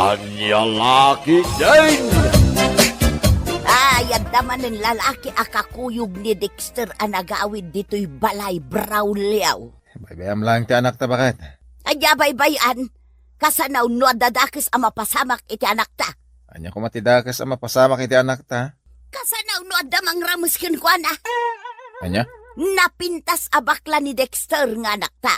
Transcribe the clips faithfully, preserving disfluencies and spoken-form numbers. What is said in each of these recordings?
Ania la ketdin? Ay, adda manen lalaki a kakuyog ni Dexter a nagawid ditoy balay, Braulio. Baybayam laeng ti anakta, baket. Ania baybay-an? Kasano no adda dakes a mapasamak iti anakta? Ania koma ti dakes a mapasamak iti anakta? Kasano no adda mangrames kenkuana? Ania? Napintas a bakla ni Dexter nga anakta.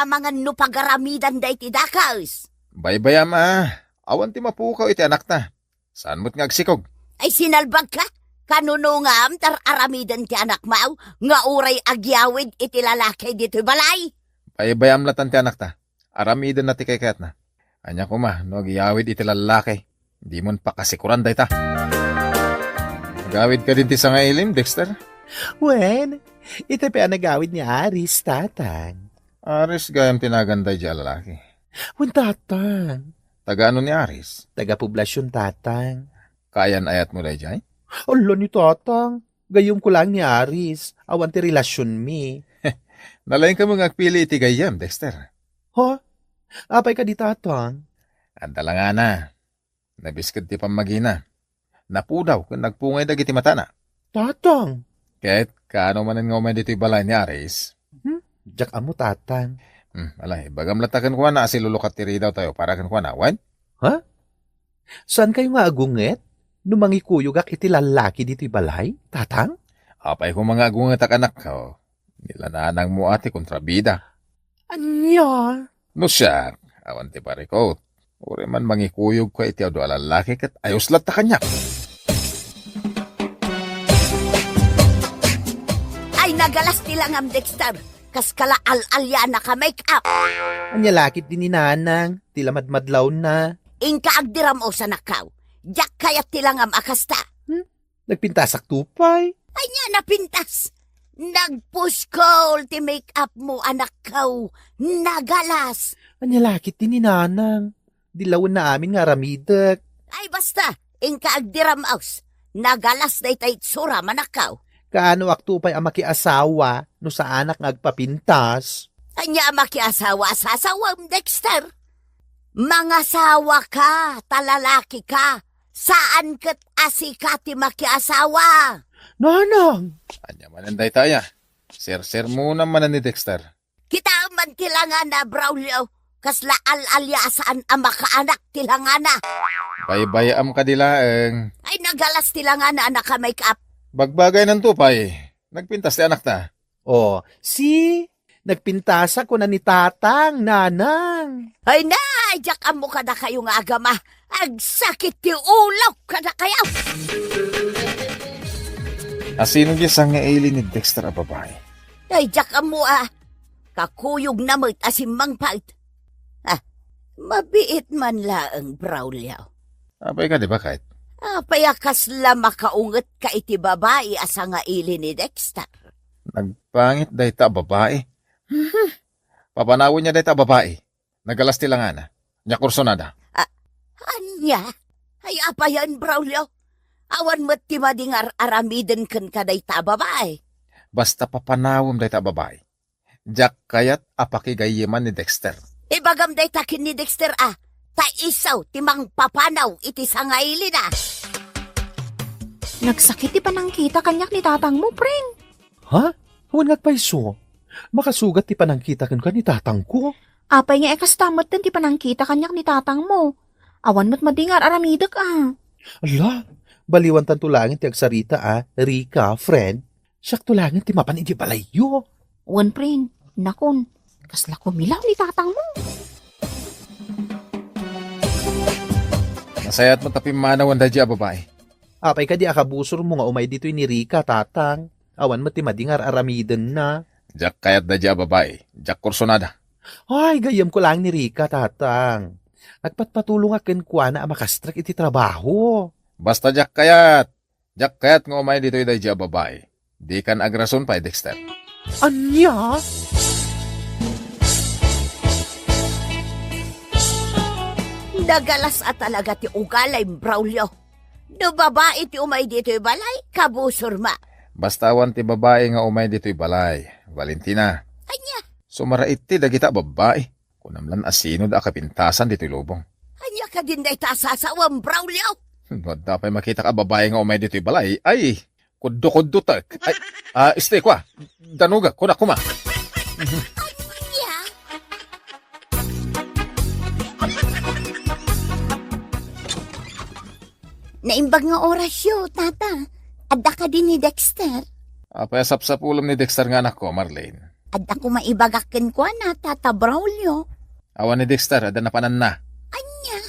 Amangan no pagaramidanda iti dakes. Baybayam a, awan ti mapukaw iti anakta. Saan met nga agsikog? Ay, sinalbagka? Kanunongam, tar-aramiden ti anakmaw nga uray agyawid iti lalaki ditoy balay? Baybayam latan ti anakta. Aramidenna ti kaykayatna. Ania koma no agyawid iti lalaki? Dimon pakasikuran dayta. Agawid kadin ti sangailim, Dexter? Wen, ita pay a nagawid ni Aris, Tatang. Aris gayam ti nagan daydiay a lalaki. Wen, Tatang. Taga ano ni Aris? Taga Poblacion, Tatang. Kaayan-ayatmo daydiay? Ala ni Tatang. Gayyemko laeng ni Aris. Awan ti relasionmi. Nalaingka met nga agpili iti gayyem, Dexter. Ha? Apay kadi, Tatang? Adda langana. Nabisked ti pammagina. Napudaw ken nagpungay dagiti matana. Tatang! Ket kaano manen nga umay ditoy balay ni Aris? Hmm? Diak ammo, Tatang. Hmm, ala, ibagam latta kenkuana a silulukat ti ridawtayo para kenkuana, wen? Ha? Saankayo nga agunget no mangikuyogak iti lallaki ditoy balay, Tatang? Apay koma nga agungetak, anakko. Ni la nanangmo a ti kontrabida. Ania? No siak, awan ti parikot. Uray man mangikuyogka iti adu a lallaki ket ayos latta kaniak. Ay, nagalas ti langam, Dexter. Kas kala al-alyana ka make-up. Ania la ketdi ni Nanang, ti la madmadlawna. Inka agdiram-os, anakko. Diak kayat ti langam a kasta. Hmm? Nagpintasak to pay. Ania napintas? Nagpuskol ti make-upmo, anakko. Nagalas. Ania la ketdi ni Nanang? Di lawenna amin nga aramidek. Ay, basta, inka agdiram-os. Nagalas dayta itsuram, anakko. Kaanoak to pay a makiasawa no saanak nga agpapintas? Ania a makiasawa a sasawem, Dexter? Mangasawa ka, ta lalaki ka. Saan ket a sika ti makiasawa. Nanang! Ania manen dayta aya? Sersermonam manen ni Dexter. Kitaem man ti langana, Braulio. Kasla al-alya a saan a makaanak ti langana. Baybayam kadi laeng. Ay, nagalas ti langana a naka-make-up. Bagbagaynan to pay. Nagpintas ti anakta. Oh, see? Nagpintasak kuna ni Tatang, Nanang. Ay na, diak ammo kadakayo nga agama. Agsakit ti ulok kadakayo. Asino diay sangaili ni Dexter a babai? Ay, diak ammo a. Kakuyogna met a simmangpet. Ah, mabiit man laeng, Braulio. Apay kadi, baket? Apay a kasla makaungetka iti babai a sangaili ni Dexter? Nagpangit dayta a babai. Papanawenna dayta a babai. Nagalas ti langana. Nia kursonada. Ah, ania? Ay, apayen, Braulio? Awan met ti madi nga ar-aramiden kenka dayta a babai. Basta papanawem dayta a babai. Diak kayat a pakigayyeman ni Dexter. Ibagam dayta ken ni Dexter a, ta isu ti mangpapanaw iti sangailina. Nagsakit ti panangkita kaniak ni tatangmo, Pring. Ha? Wen nga agpayso? Makasugat ti panangkita kenka ni tatangko. Apay nga kasta metten ti panangkita kaniak ni tatangmo? Awan met madi nga ar-aramidek a. Ala, baliwantanto laengen ti agsarita a, Rica, friend. Siakto laengen ti mapan idiay balayyo. Wen, friend, nakon, kasla kumilaw ni tatangmo. Nasayaat met a pimmanawen daydiay a babai. Apay kadi a kabusormo nga umay ditoy ni Rica, tatang? Awan met ti madi nga ar-aramidenna. Diak kayat daydiay a babai. Diak kursonada. Ay, gayyemko laeng ni Rica, tatang. Agpatpatulongak kenkuana a makastrek iti trabaho. Basta diak kayat. Diak kayat nga umay ditoy daydiay a babai. Dikan agrason pay, Dexter. Ania? Nagalas a talaga ti ugalim, Braulio. No babai ti umay ditoy balay, kabusorma. Basta awan ti babai nga umay ditoy balay, Valentina. Ania? Sumaraitdi dagita a babai. Kunam lan a sino da a kapintasan ditoy lubong. Ania Kadin dayta a sasawem, Braulio? No adda pay makitak a babai nga umay ditoy balay, ay, kuddo-kuddotek. Ay, ah, este, kua, danogek, kuna, kuma. Ania? Naimbag nga orasyo, tata. Adda kadi ni Dexter? Apay a sapsapulem ni Dexter nga anakko, Marlene? Adda koma ibagak kenkuana, Tata Braulio. Awan ni Dexter, adda napananna. Ania?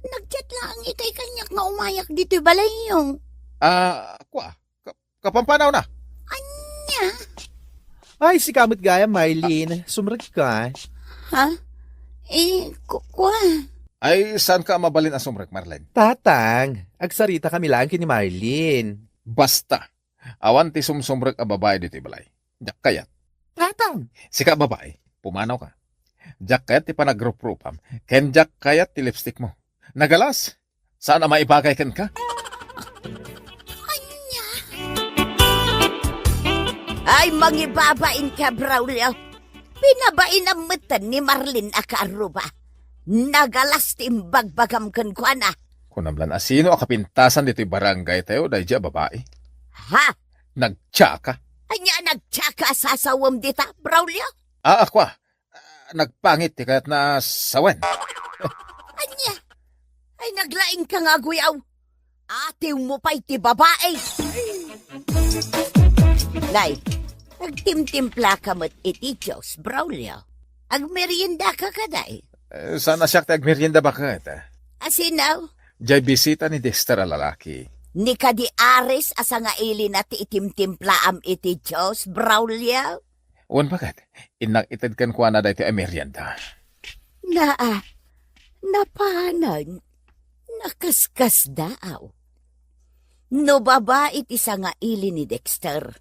Nag-chat laeng itay kaniak nga umayak ditoy balayyo. Ah, kua, ka-, kapampanaw na. Ania? Ay, sika met gayam, Marlene. Sumrek ka. Ha? Eh, ku-, kua. Ay, saan ka mabalin a sumrek, Marlene? Tatang, agsarita kami laeng ken ni Marlene. Basta. Awan ti sumsumrek a babai ditoy balay. Diak kayat. Tatang! Sika, babai, pumanaw ka. Diak kayat ti panagruprupam, ken diak kayat ti lipstick mo. Nagalas! Saan a maibagay kenka? Ania? Ay, mangibabain ka, Braulio. Pinabainam metten ni Marlene a kaarruba. Nagalas ti imbagbagam kenkuana. Kunam lan a sino a kapintasan ditoy barangay tayo, daydi a babai. Ha? Nagtiaka. Ania a nagtiaka a sasawem dita, Braulio? Ah, kua. Ah, nagpangit ti kayatna a sawen. Ania? Ay, naglaing ka nga aguyaw. Atiw mo pay ti babai. Nay, nagtimtimpla ka met iti Dios, Braulio. Agmerienda ka kadi? Eh, saan a siak ti agmerienda baket? Asino? Diay bisita ni Dexter a lalaki. Ni kadi Aris a sangailina ti itimtimplaam iti Dios, Braulio? Wen baket, innak ited kenkuana daytoy a merienda. Naa, napanan, nakaskasdaaw. No babai ti sangaili ni Dexter,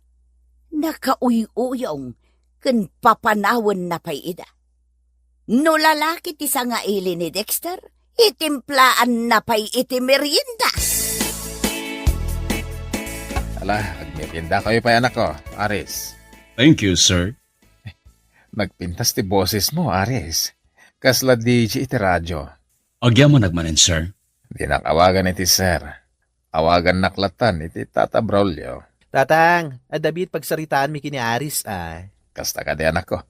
nakauy-uyong ken papanawenna pay ida. No lalaki ti sangaili ni Dexter, itimplaanna pay iti merienda. Ala, agmerienda kayo pay, anak ko, Aris. Thank you, sir. Nagpintas ti boses mo, Aris. Kasla D J iti radyo. Agyamanak manen, sir. Dinak awagan iti sir. Awagannak latan iti Tata Braulio. Tatang, adda biit pagsaritaanmi ken ni Aris, a. Kasta kadi, anakko.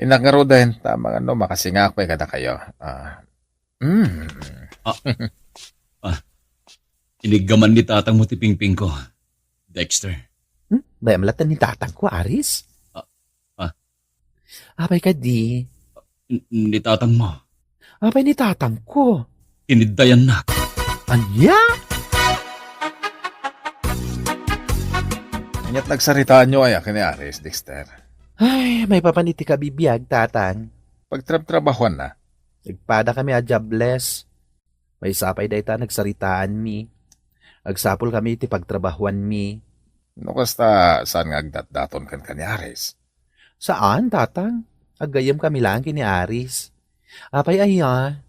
Innak ngaruden, ta amangan no makasingaak pay kadakayo. Ah. Mm. Ah. Ah. Iniggaman ni tatangmo ti pingpingko, Dexter. Hmm? Bay-am latan ni tatangko, Aris? Ah. Ah. Apay kadi? N-, ni tatangmo. Apay ni tatangko? Iniddayannak. Ania? Ania't nagsaritaanyo aya ken ni Aris, Dexter? Ay, maipapan iti kabibiag, tatang. Pagtrabtrabahuanna? Nagpada kami a jobless. Maysa pay dayta a nagsaritaanmi. Agsapul kami iti pagtrabahuanmi. No kasta, saan nga agdatdaton kenka ni Aris? Saan, tatang. Aggayyem kami laeng ken ni Aris. Apay aya?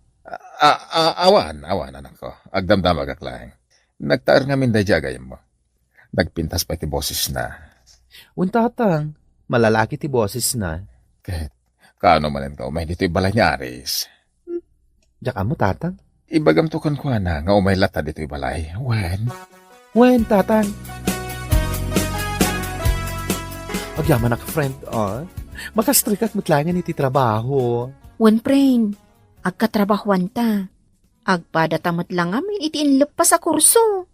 A-, a-, awan, awan, anakko. Agdamdamagak laeng. Nagtaer ngamin daydi a gayyemmo. Nagpintas pay ti bosesna. Wen, tatang, malalaki ti bosesna. Ket, kaano manen nga umay ditoy balay ni Aris? Hmm, diak ammo, tatang. Ibagamto kenkuana nga umay latta ditoy balay. Wen? Wen, tatang. Agyamanak, friend, ah. Makastrekak met laengen iti trabaho. Wen, friend. Agkatrabahuanta. Agpadata met la ngamin iti inleppas a kurso.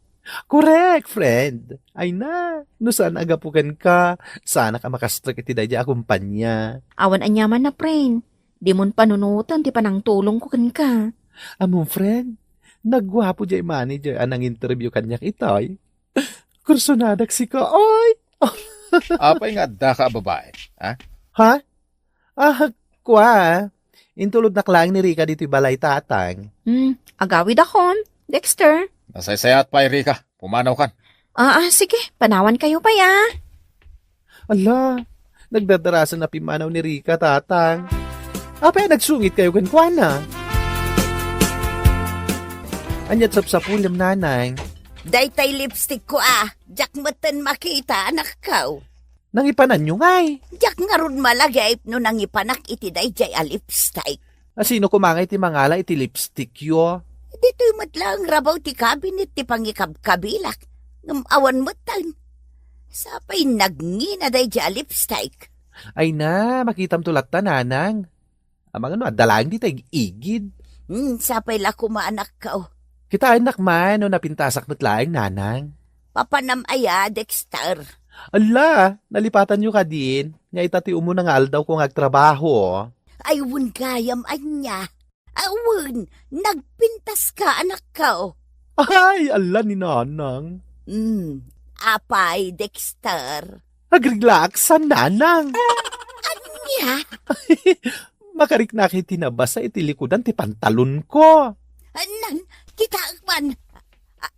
Korek, friend. Ay na, no saan a gapu kenka, saanak a makastrek iti daydi a kompania. Awan aniamanna, friend. Dimon panunoten ti panangtulongko kenka. Ammom, friend, nagguapo diay manager a nang-interview kaniak itay. Kursonadak sika, ay! Apay nga addaka a babai, ha? Ha? Ah, kua. Intulodnak laeng ni Rica ditoy balay, tatang. Hmm, agawidakon, Dexter. Nasaysayaat pay, Rica. Pumanaw kan. Ah, ah, sige. Panawan kayo pay, ah. Ala, nagdadarasan a pimmanaw ni Rica, tatang. Apay a nagsungit kayo kenkuana? Ania't sapsapulem, nanang? Daytay lipstick ko, ah. Diak metten makita, anakko. Nangipananyo ngay? Diak ngarud malagip no nangipanak iti daydiay a lipstick. A, sino koma ngay ti mangala iti lipstickyo? Ditoy met laeng rabaw ti kabinet ti pangikabkabilak, ngem awan metten. Sapay nagngina daydiay a lipstick. Ay na, makitamto latta, nanang. Amangan no adda laeng dita ig-igid. Hmm, sapay la koma, anakko. Kitaennak man no napintasak met laeng, nanang. Papanam aya, Dexter? Ala, nalipatanyo kadin, nga ita ti umuna nga aldawko nga agtrabaho. Ay, wen gayam, ania? Awen, nagpintaska, anakko. Ay, ala ni nanang. Hmm, apay, Dexter? Agriglaaksan, nanang. Ania? Makariknak iti nabasa iti likudan ti pantalonko. Anan, kitaek man. A-,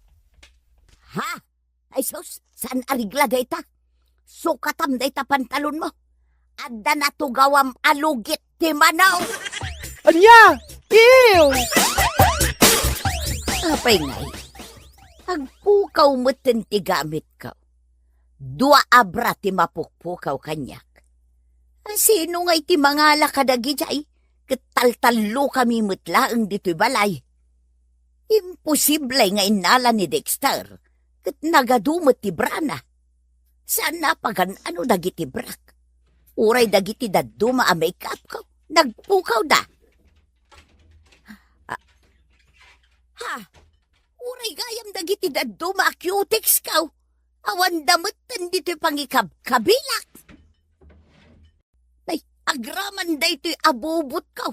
ha? Ay sus, saan a rigla dayta? Sukatam dayta pantalonmo. Adda natugawam a lugit ti manok. Ania? Ew! Apay ngay, agpukaw metten ti gamitko. Dua a bra ti mapukpukaw kaniak. Sino ngay ti mangala kadagidiay? Ket taltallokami met laeng ditoy balay. Imposible nga innala ni Dexter ket nagadu met ti brana. Saan a pagan-ano dagiti brak. Uray dagiti dadduma a make-up ko, nagpukawda. Ah, ha? Uray gayam dagiti dadduma a cutex ko, awanda metten ditoy pangikabkabilak. Nay, agraman daytoy a bubotko.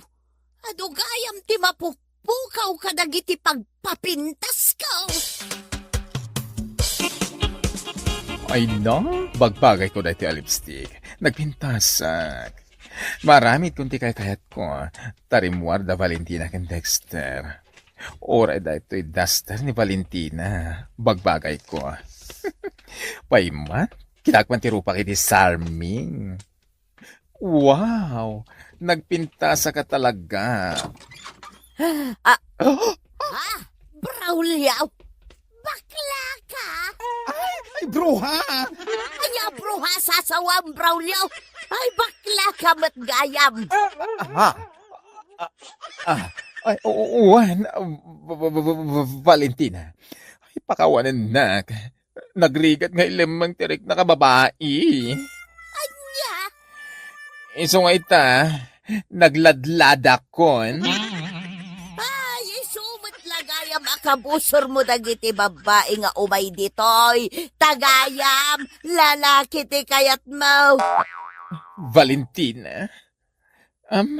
Adu gayam ti mapukpukaw kadagiti pagpapintasko. Ay na, bagbagayko daytoy a lipstick. Nagpintasak. Maaramidkon ti kaykayatko. Ta rimmuar da Valentina ken Dexter. Uray daytoy duster ni Valentina. Bagbagayko. Payman, kitaek man ti rupak iti sarming. Wow! Nagpintasaka talaga. Ah, ah, Braulio! Bakla ka! Ay, ay, bruha! Ania bruha, sasawam, Braulio? Ay, bakla ka met gayam! Ha? Ah, ay, oo, uwan. Ah, Valentina. Ay, pakawanennak. Nagrigat nga ilemmeng ti riknak a babai. Ania? Isu nga ita, nagladladakon. Ay, isu met la gayam a kabusormo dagiti babbai nga umay ditoy. Ta gayam, lalaki ti kayatmo. Valentina, Am?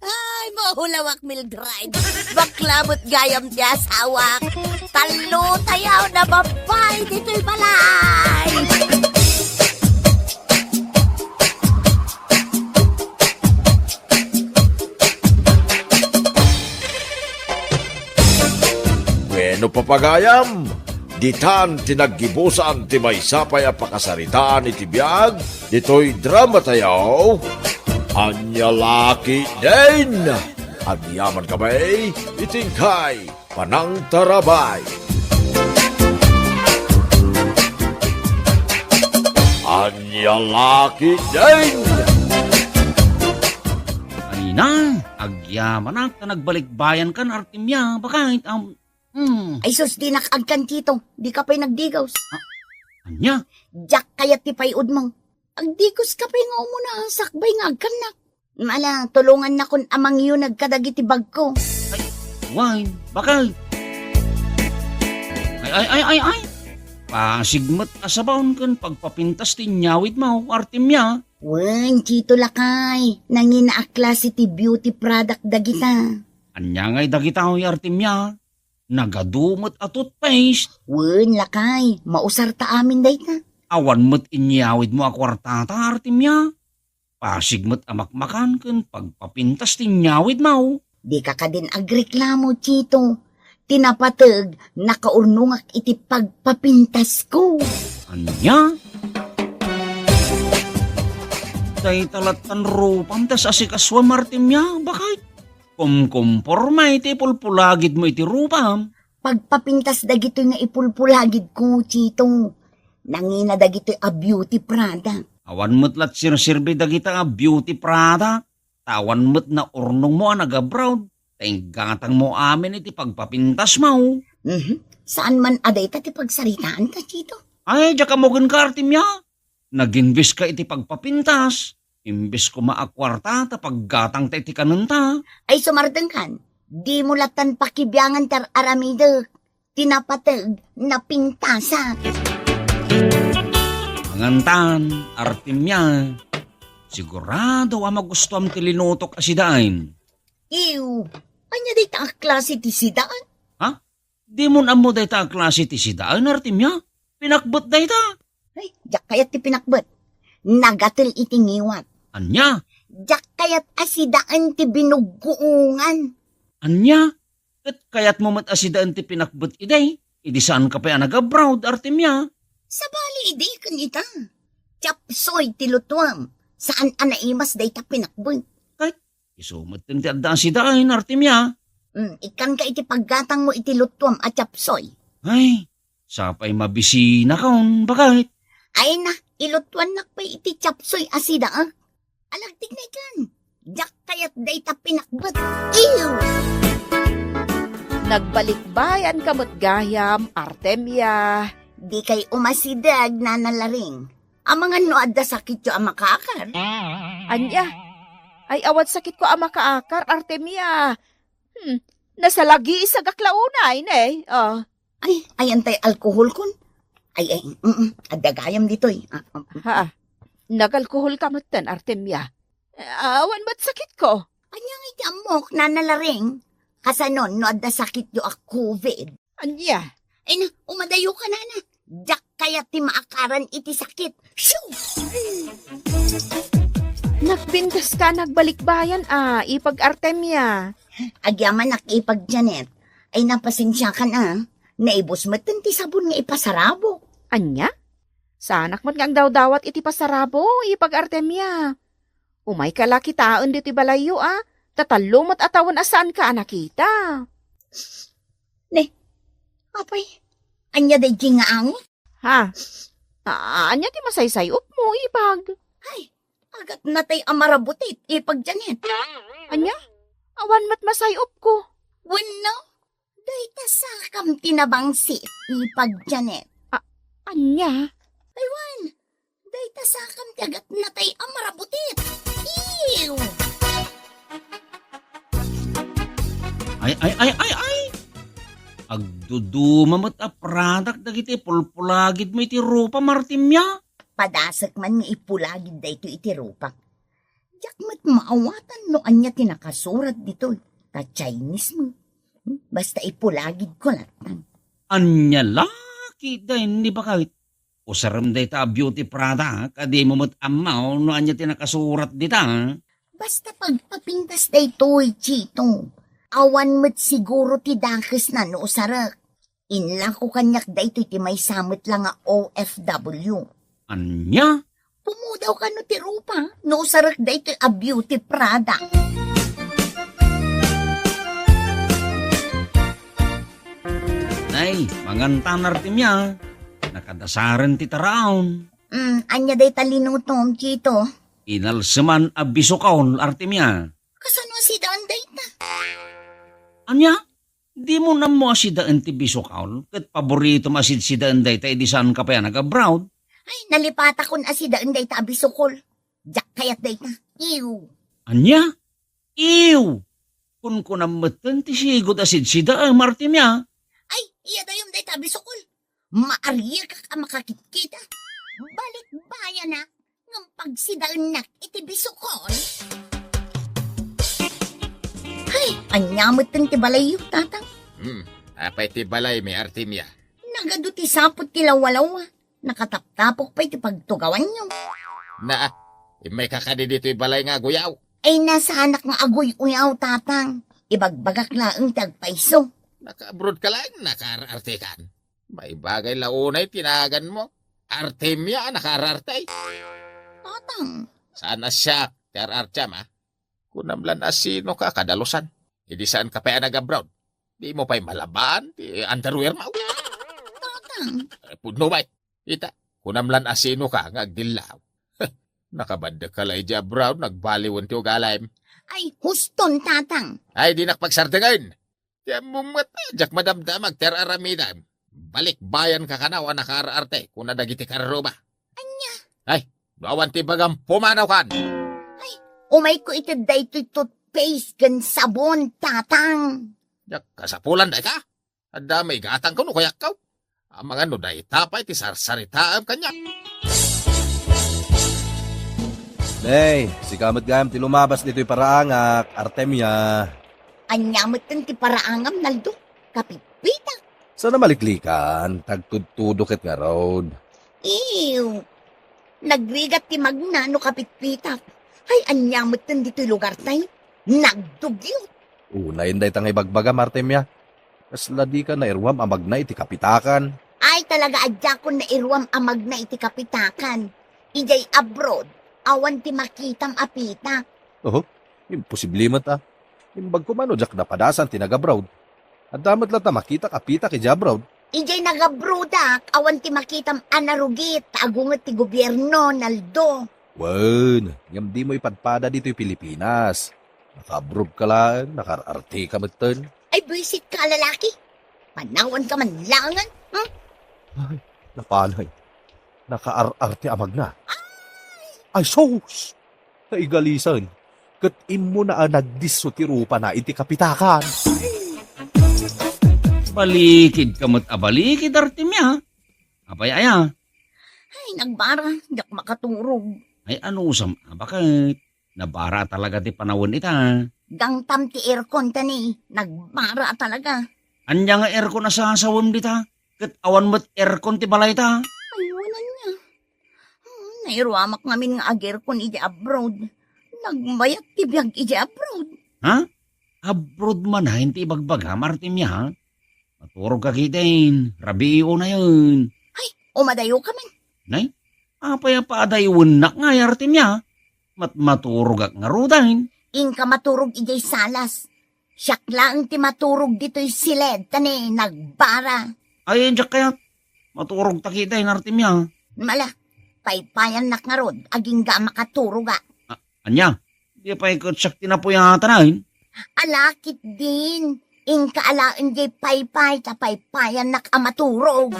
Ay, mahulawak, Mildred. Bakla met gayam ti asawak. Tallo tayo na babbai ditoy balay. Bueno, papagayam, ditan ti naggibusan ti maysa pay a pakasaritaan iti biag ditoy drama tayo, Ania La Ketdin! Agyaman kami iti inkay panangtarabay. Ania La Ketdin! Ay na, agyamanak ta nagbalikbayankan, Artemia, baket, am, Hmm. Ay sus, dinak agkan, Tito. Dika pay nagdigos. Ah, ania? Diak kayat ti pay-odmo. Agdigos ka pay nga umuna, sakbay nga agkannak. Ala, tulongannakon a mangyuneg kadagiti bagko. Ay, wen, bakal. Ay, ay, ay, ay, ay. Pasig met a sabaon ken pagpapintas ti inyawidmo, Artemia. Wen, Tito lakay, nangina a klase ti beauty product dagita. Ania ngay dagita, Artemia? Nagadu met a toothpaste. Wen, lakay, mausarta amin dayta. Awan met inyawidmo a kuartata, Artemia. Pasig met a makmakan ken pagpapintas ti inyawidmo. Dika kadin agreklamo, Tito. Ti napateg, nakaurnongak iti pagpapintasko. Ania? Dayta lattan rupam ta asikasuam, Artemia, baket. Kumkumporma iti ipulpulagidmo iti rupam. Pagpapintas dagitoy nga ipulpulagidko, Tito. Nangina dagitoy a beauty product. Awan met la ti serserbi dagita a beauty product. ta awan met naurnongmo a nag-abroad, ta inggatangmo amin iti pagpapintasmo. Mhm. Saan man a dayta ti pagsaritaanta, Chito? Ay, diak ammo kenka, Artemia. Nag-invest ka iti pagpapintas, imbes koma a kuarta ta paggatangta iti kanenta. Ay, sumardengkan, dimo lattan pakibiangan ti ar-aramidek ti napateg, napintasak. Mangantan, Artemia, sigurado a magustuam ti linutok a sidaen. Ew, ania dayta a klase ti sidaen? Ha? Dimon ammo dayta a klase ti sidaen, Artemia? Pinakbet dayta. Ay, diak kayat ti pinakbet. Nagatel iti ngiwat. Ania? Diak kayat a sidaen ti binuggoongan. Ania? Ket kayatmo met a sidaen ti pinakbet idi? Idi saanka pay a nag-abroad, Artemia. Sabali idi ken ita. Chapsoy ti lutuam. Saan a naimas dayta pinakbet. Ket isu met ti adda a sidaen, Artemia. Mm, ikkanka iti paggatangmo iti lutuam a chapsoy. Ay, sapay mabisinakon, baket. Ay na, ilutuannak pay iti chapsoy a sidaek. Alagtikna ikan. Diak kayat dayta pinakbet. Ew! Nagbalikbayanka met gayam, Artemia. Dikay umasideg, Nana Laring. Amangan no adda sakityo a makaakar. Ania? Ay, awan sakitko a makaakar, Artemia. Hmm, nasalagisagak la unay, ne? Oh. Ay, ayan tay alkoholkon. Ay, ay, mm, adda gayam ditoy. Ah, ah, ah. Ha? Nagalkoholka metten, Artemia. Awan met sakitko. Ania nga iti ammok, Nana Laring? Kasanon no adda sakityo a covid? Ania? Ay na, umadayoka, Nana. Diak kayat ti maakaran iti sakit. Shoo! Nagpintas ka, nagbalikbayan, a, ipag Artemia. Agyamanak, ipag Janet. Ay, napasensiakan, a. Naibus metten ti sabon nga ipasarabok. Ania? Saanak met nga agdawdawat iti pasarabo, ipag Artemia. Umayka la kitaen ditoy balayyo, a. Ta tallo met a tawen a saanka a nakita. Ne, apay, ania daydi nga angot? Ha? A-, ania ti masaysay-opmo, ipag? Ay, agatna tay a marabutit, ipag Janet. Ania? Awan met masay-opko. Wenno, dayta sakam ti nabangsit, ipag Janet. A-, ania? Ay, wen, dayta sakam ti agatna tay a marabutit. Ew! Ay, ay, ay, ay, ay! Agduduma met a Prada dagiti pulpulagidmo iti rupam, Artemia. Padasek man nga ipulagid daytoy iti rupak. Diak met maawatan no ania ti nakasurat ditoy. Ta Chinese met. Basta ipulagidko latta. Ania la ketdin, baket? Usarem dayta a beauty product, a dimo met ammo no ania ti nakasurat dita. Basta pagpapintas daytoy, Chito. Awan met siguro ti dakesna no usarek. Inlako kaniak daytoy ti maysa met la nga O F W. Ania? Pumudaw kano ti rupa no usarek daytoy a beauty product. Nay, mangantan, Artemia. Nakadasaren ti taraon. Mm, ania dayta linutom, Chito? Inalseman a bisukol, Artemia. Kasano a sidaen dayta? Ania? Dimo ammo a sidaen ti bisukol, ket paboritom a sidsidaen dayta idi saanka pay a nag-abroad? Ay, nalipatakon a sidaen dayta a bisukol. Diak kayat dayta. Ew. Ania? Ew! Kunkunam metten ti sigud a sidsidaem, Artemia. Ay, iyadayom dayta a bisukol. Maariekak a makakitkita. Balikbayanak ngem pagsidaennak iti bisukol. Hay, ania metten ti balayyo, Tatang? Hmm, apay ti balaymi, Artemia? Nagadu ti saput ti lawalawa. Nakataptapok pay ti pagtugawanyo. Na, immayka kadi ditoy balay nga aguyaw? Ay, nasaanak nga aguy-uyaw, Tatang. Ibagbagak laeng ti agpayso. Naka-abroad ka laeng, nakaar-artekan. Maibagay la unay ti naganmo. Artemia a nakaararte. Tatang. Saan a siak ti ar-arteam, a? Kunam lan a sinoka kadalusan. Idi saanka pay a nag-abroad. Dimo pay malaban ti underwearmo. Tatang. Eh, pudno bay. Ita, kunam lan a sinoka nga agdillaw. Nakabaddek ka la idiay abroad, nagbaliwen ti ugalim. Ay, huston, Tatang. Ay, dinak pagsardengen. Ti ammom met, diak madamdamag ti ar-aramidem. Balikbayan ka kano a nakaar-arte, kuna dagiti karruba. Ania? Ay, no awan ti bagam, pumanaw kan. Ay, umayko iti daytoy toothpaste ken sabon, Tatang. Diak kasapulan dayta? Adda maigatangko no kayatko. Amangan no dayta pay ti sarsaritaem kaniak. Nay, sika met gayam ti lumabas ditoy paraangak, Artemia. Ania metten ti paraangam, Naldo? Kapitpitak. Saan a maliklikan, tagtudtudo ket ngarud. Ew, nagrigat ti magna no kapitpitak. Ay, ania metten ditoy lugartay? Nagdugyot. Unayen dayta nga ibagbagam, Artemia. Kasla dika nairuam a magna iti kapitakan. Ay, talaga a diakon nairuam a magna iti kapitakan. Idiay abroad, awan ti makitam a pitak. Oho, imposible met a. Imbag koma no diak napadasan ti nag-abroad. Adda met latta makitak a pitak idiay abroad. Idiay nag-abroadak, awan ti makitam a narugit, ta agunget ti gobierno, Naldo. Wen, ngem dimo ipadpada ditoy Pilipinas. Naka-abroad ka laeng, nakaar-arte ka metten. Ay, buisit ka, lalaki. Panawan ka man laengen, hmm? Ay, napanay. Nakaar-arte a magna. Ay, sus! Naigalisan. Ket immuna a nagdisso ti rupana iti kapitakan. Balikid ka met a balikid, Artemia. Apay aya? Ay, nagbara, diak makaturog. Ay, anusam a, baket? Nabara talaga ti panawen ita. Gangtam ti aircon ta ni, nagbara talaga. Ania nga aircon a sasawem dita? Ket awan met aircon ti balayta. Ay, wen ania. Hmm, nairuamak ngamin nga ag-aircon idiay abroad. Nagmayat ti biag idiay abroad. Ha? Abroad manen ti ibagbagam, Artemia, ha? Maturog ka ketdin, rabii unayen. Ay, umadayo ka man. Nay, apay a paadayoennak ngay, Artemia? Mat-, maturogak ngaruden. Inka maturog idiay salas. Siak laeng ti maturog ditoy siled, ta ni nagbara. Ay, diak kayat. Maturog ta ketdin, Artemia. Mala, paypayannak ngarud, agingga a makaturoga. A-, ania? Di pay ket siak ti napuyatan, ay? Ala ketdin, inka alaen diay paypay ta paypayannak a maturog.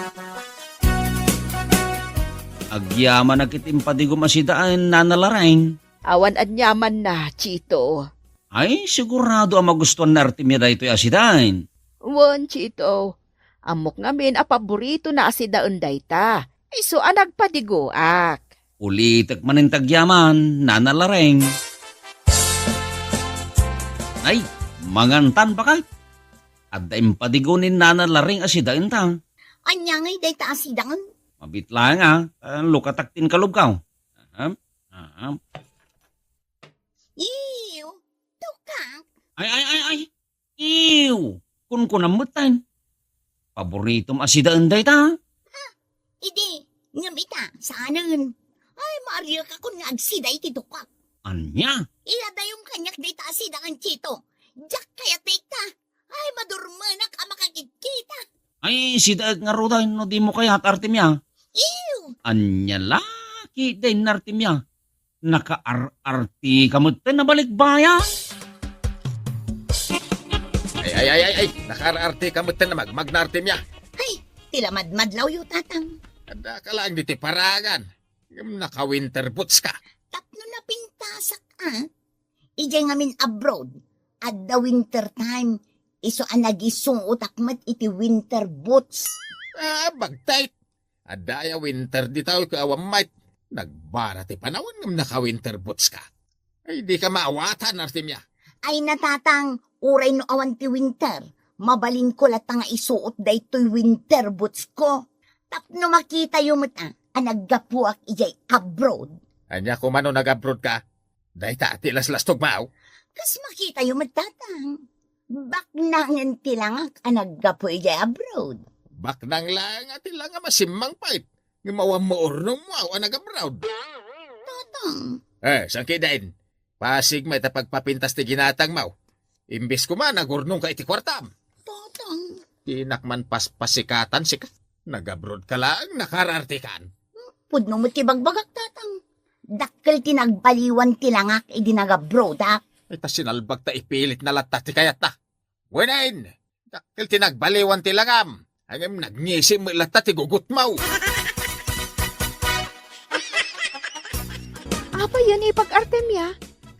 Agyamanak iti impadigom a sidaen, Nana Lareng. Awan aniamanna, Chito. Ay, sigurado a magustuan ni Artemia daytoy a sidaen. Wen, Chito. Ammok ngamin a paboritona a sidaen dayta. Isu a nagpadigoak. Ulitek manen ti agyaman, Nana Lareng. Ay, mangantan, baket? Adda impadigo ni Nana Lareng a sidaenta. Ania ngay dayta a sidaen? Mabit laeng a, ah, lukatak ti inkalubko. Aha, aha. Ew, tukak. Ay, ay, ay, ay. Ew, kunkunam metten. Paboritom a sidaen dayta. Ha? Idi, ngem ita, saanen. Ay, maariekakon nga agsida iti tukak. Ania? Iadayom kaniak dayta a sidaen, Chito. Diak kayat dayta. Ay, madurmenak a makakitkitak. Ay, sidaek ngaruden no dimo kayat, Artemia. Ew! Ania la ketdin, Artemia? Nakaar-arte ka metten a balikbayan. Ay, ay, ay, ay, ay! Nakaar-arte ka metten a magmagna, Artemia. Ay, ti la madmadlawyo, Tatang. Adda ka laeng ditoy paraangan. Ngem naka-winter boots ka. Tapno napintasak, a. Idiay ngamin abroad, adda winter time, isu a nagisuotak met iti winter boots. Ah, bagtit. Adda aya winter dita ken awan met. Nagbara ti panawen ngem naka-winter boots ka. Ay, dika maawatan, Artemia. Ay, Tatang, uray no awan ti winter, mabalinko latta nga isuot daytoy winter boots ko. Tapno makitayo met a, a naggapuak idiay abroad. Ania koma no nag-abroad ka? Dayta ti laslastogmo? Kas makitayo met, Tatang. Baknangen ti langak a naggapu idiay abroad. Baknang laeng a ti langam a simmangpet, ngem awan maurnongmo a nag-abroad. Tatang. Eh, saan ketdin? Pasig met a pagpapintas ti ginatangmo. Imbes koma, nagurnongka iti kuartam. Tatang. Dinak man paspasikatan sika. Nag-abroad ka laeng, nakaar-arte kan. Pudno met ti bagbagak, Tatang. Dakkel ti nagbaliwan ti langak idi nag-abroadak. Ay, ta sinalbag ta ipilit na latta ti kayatta. Wen, dakkel ti nagbaliwan ti langam. Ngem nagngisim met latta ti gugutmaw. Apay yan, Ipag Artemia?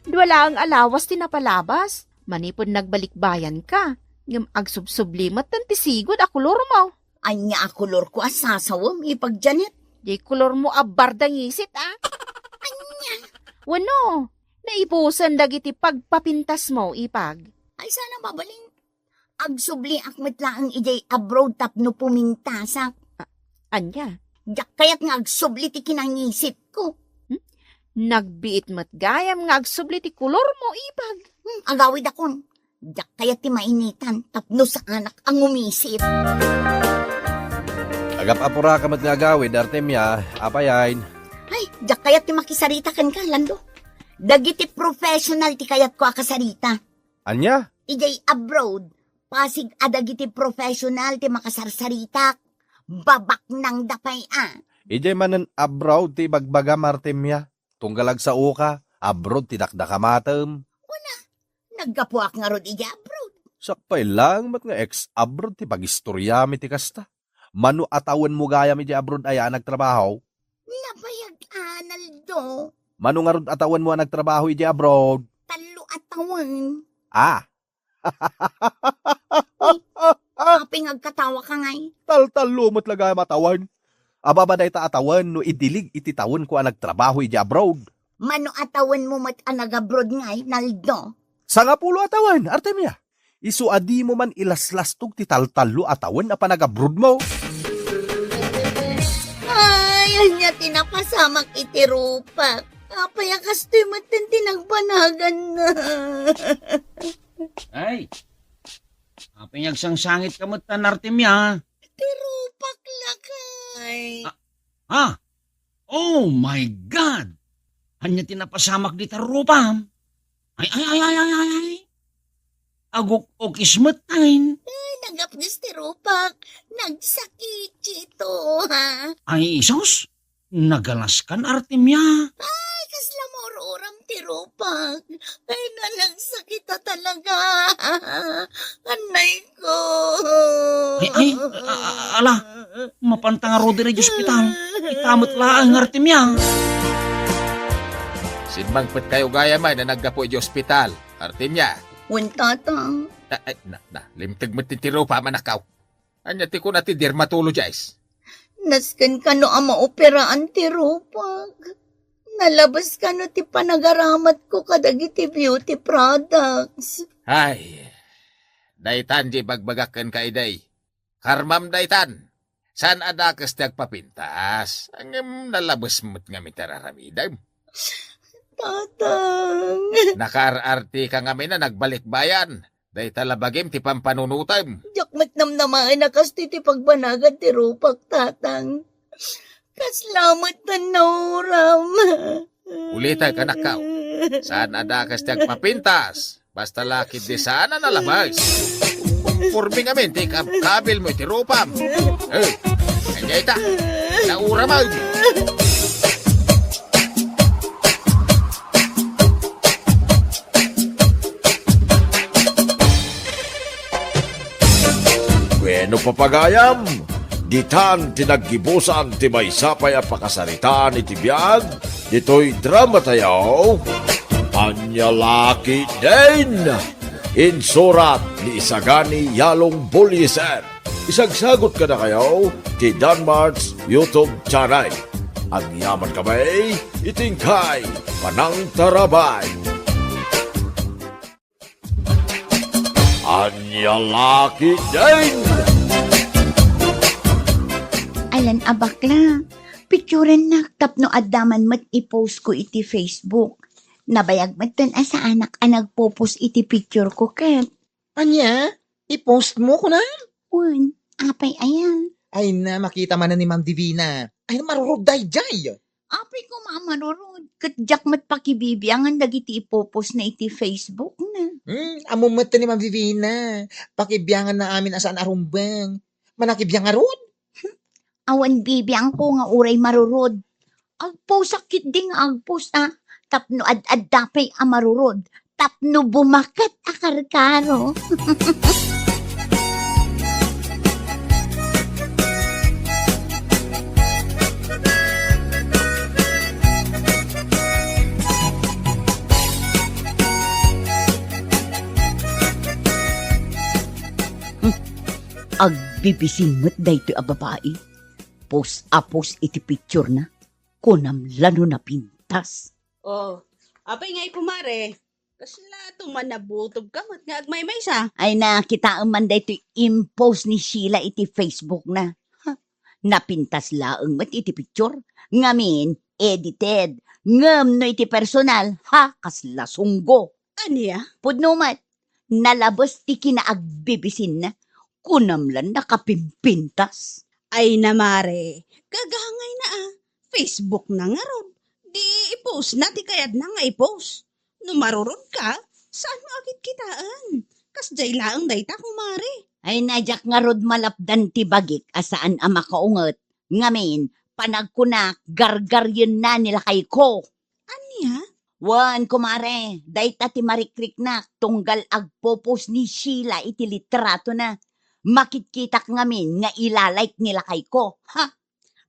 Dua laeng a lawas ti napalabas. Manipud nagbalikbayan ka. Ngem agsubsubli met ti sigud a kolor mo. Ania a kolor ko a sasawem, Ipag Janet? Di kolor mo a barda ngisit, a? Ania? Wenno, naipusan dagiti pagpapintas mo, Ipag. Ay, sana mabalin. Agsubliak met laeng idiay abroad tapno pumintasak. A-, ania? Diak kayat nga agsubli ti kinangisitko. Hmm? Nagbiit met gayam nga agsubli ti kolor mo, Ipag. Hmm, agawidakon. Diak kayat ti mainitan tapno saanak a ngumisit. Agap-apuraka met nga agawid, Artemia, apay ayan? Ay, diak kayat ti makisarita kenka, Lando. Dagiti professional ti kayatko a kasarita. Ania? Idiay abroad, pasig a dagiti professional ti makasarsaritak. Babaknangda pay a. Idiay manen abroad ti ibagbagam, Artemia. Tunggal agsaoka, abroad ti dakdakamatem. Kuna, naggapuak ngarud idiay abroad. Sakbay laeng met nga ex-abroad ti pagistoriami ti kasta. Mano a tawenmo gayam idiay abroad aya a nagtrabaho? Nabayag a, Naldo. Mano ngarud a tawenmo a nagtrabaho idiay abroad? Tallo a tawen. Ah. Apay nga agkatawaka ngay? Taltallo met la gayam a tawen. Ababa dayta a tawen no idilig iti tawenko a nagtrabaho idiay abroad. Mano a tawenmo met a nag-abroad ngay, Naldo? Sangapulo a tawen, Artemia. Isu a dimo man ilaslastog ti taltallo a tawen a panagabrodmo. Ay, ania ti napasamak iti rupak? Apay a kastoy metten ti nagbanaganna? Ay, apay nga agsangsangitka metten, Artemia? Ti rupak lakay. Ah, Ha? Oh my God! Ania ti napasamak dita rupam? Ay, ay, ay, ay, ay, ay, ay. Aguk-ukis met, ay. Ay, nagapnis ti rupak. Nagsakit ito, ha? Ay, isos? Nagalaskan, Artemia. Ay, kasla maururam ti rupak. Ay, nalagsakit a talaga. Anay ko. Ay, ay, a-, a-, ala, mapanta ngarud iti ospital. Ita met laeng, Artemia. Simmangpet kayo gayam a naggapu iti ospital, Artemia. Wen, Tatang. Ah, ay, na, na, limteg met ti rupa, manakaw. Ania ti kuna ti dermatologist? Nasken kano a maoperaan ti rupak. Nalabes kano ti panagaramatko kadagiti beauty products. Ay, daytan ti ibagbagak kenka idi. Karmam daytan. Saan a dakes ti agpapintas. Ngem nalabes met ngamin ti ar-aramidem. Tatang. Nakaar-artika ngamin a nagbalikbayan. Dayta la bagim ti pampanunotem. Diak met namnamaen a kastoy ti pagbanagad ti rupak, Tatang. Kasla met ti nauram. Ulitek, anakko. Saan a dakes ti agpapintas. Basta la ketdi saan a nalabes. Pormi ngamin ti ikabkabilmo iti rupam. Eh, ania ita? Nauram. Bueno, papagayam, ditan ti naggibusan ti maysa pay a pakasaritaan iti biag ditoy dramatayo. Ania la ketdin? Insurat ni Isagani Yalong Buliser. Isagsagut kadakayo ti Danmart's YouTube channel. Agyamankami iti inkay panangtarabay. Ania la ketdin? Alan a bakla, picturennak tapno adda man met i-post ko iti Facebook. Nabayag metten a saanak a nagpo-post iti picture ko ket. Ania? I-post mo, kunam? Wen, apay aya? Ay na, makita manen ni Ma'am Divina. Ay, marurod daydiay. Apay koma a marurod, ket diak met pakibibiangan dagiti ipo-post na iti Facebook na. Hmm, ammom met ni Ma'am Divina. Pakibiangan na amin a saan a rumbeng. Manakibiang ngarud? Awan bibiangko nga uray marurod. Agposak ketdi nga agpost a, tapno ad-adda pay a marurod. tapno bumaket a karkaro. Hmm. Agbibisin met daytoy a babai. Post a post iti picture na. Kunam la no napintas. Oh, apay ngay, kumare? Kasla tuman nabutob ka met nga agmaymaysa? Ay, nakitaem man daytoy impost ni Sheila iti Facebook na. Ha? Napintas laeng met iti picture. Ngamin, edited. Ngem no iti personal, ha, kasla sunggo. Ania? Pudno met, nalabes ti kinaagbibisinna. Kunam lan nakapimpintas. Ay na, mare, gagangay na a. Facebook na ngarud. Di i-post na ti kayatna nga i-post. No marurod ka, saan mo a kitkitaen? Kasdiay laeng dayta, kumare. Ay na, diak ngarud malapdan ti bagik a saan a makaunget. Ngamin, panagkunak, gargaryenna ni lakayko. Ania? Wen, kumare, dayta ti marikriknak tunggal agpo-post ni Sheila iti litratona. Makitkitak ngamin nga ila-like ni lakayko. Ha?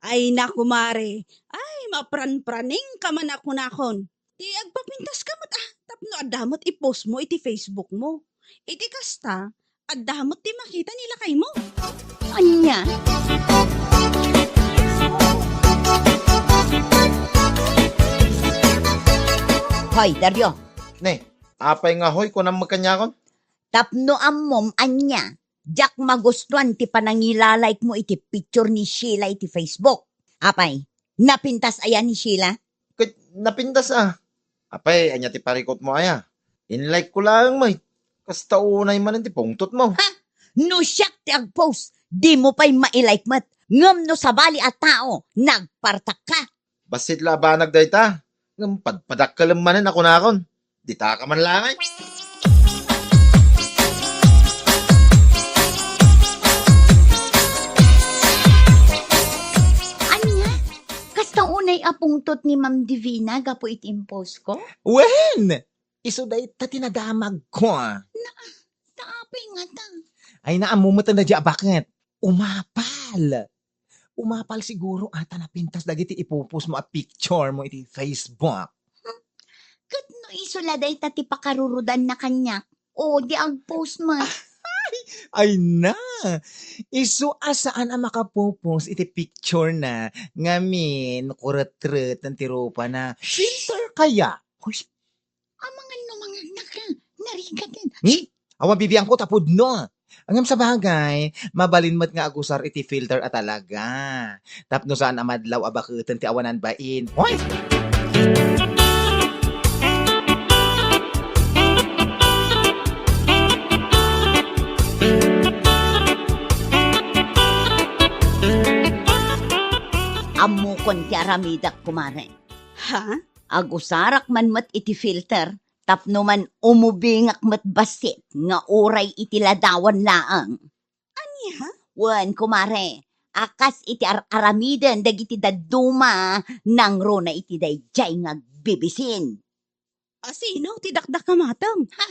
Ay na, kumare. Ay, mapranpraningka man a kunakon. Ti agpapintaska met a, tapno adda met i-post mo iti Facebook mo. Iti kasta, adda met ti makita ni lakaymo. Ania? Hoy, Dario. Ne, apay nga hoy, kunam met kaniakon? Tapno ammom ania, diak magustuan ti panangila-like mo iti picture ni Sheila iti Facebook. Apay, napintas aya ni Sheila? Ket napintas a. Apay, ania ti parikutmo aya? In-like ko laeng met. Kasta unay manen ti pungtotmo. Ha? No siak ti agpost, dimo pay mai-like met. Ngem no sabali a tao, nagpartakka. Bassit la a banag dayta. Ngem padpadakkelem manen a kunakon. Ditaka man la ngay. Ania? Kasta unay a pungtot ni Ma'am Divina gapu iti impost ko? Wen! Isu dayta ti nadamagko. Na, ta apay ngata? Ay, naammo met a daydiay a baket. Umapal. Umapal siguro a ta napintas dagiti ipu-post mo a picture mo iti Facebook. Hmm. Ket no isu la dayta ti pakarurudanna kaniak, o di agpost met. Ay na! Isu a saan a makapu-post iti picture na ngamin kuretreten ti rupana. Filter kaya? Hoy, amangan no mangagnak ka, narigaten. Hmm? Awan bibiangko ta pudno. Ngem sabagay, mabalin met nga agusar iti filter a talaga. Tapno saan a madlaw a baketen ti awanan bain. Hoy! Ammokon ti aramidek, kumare. Ha? Agusarak man met iti filter tapno man umubingak met bassit nga uray iti ladawan laeng. Ania? Wen, kumare, a kas iti ar-aramiden dagiti dadduma nangruna iti daydiay nga agbibisin. Asino ti dakdakamatem? Ha?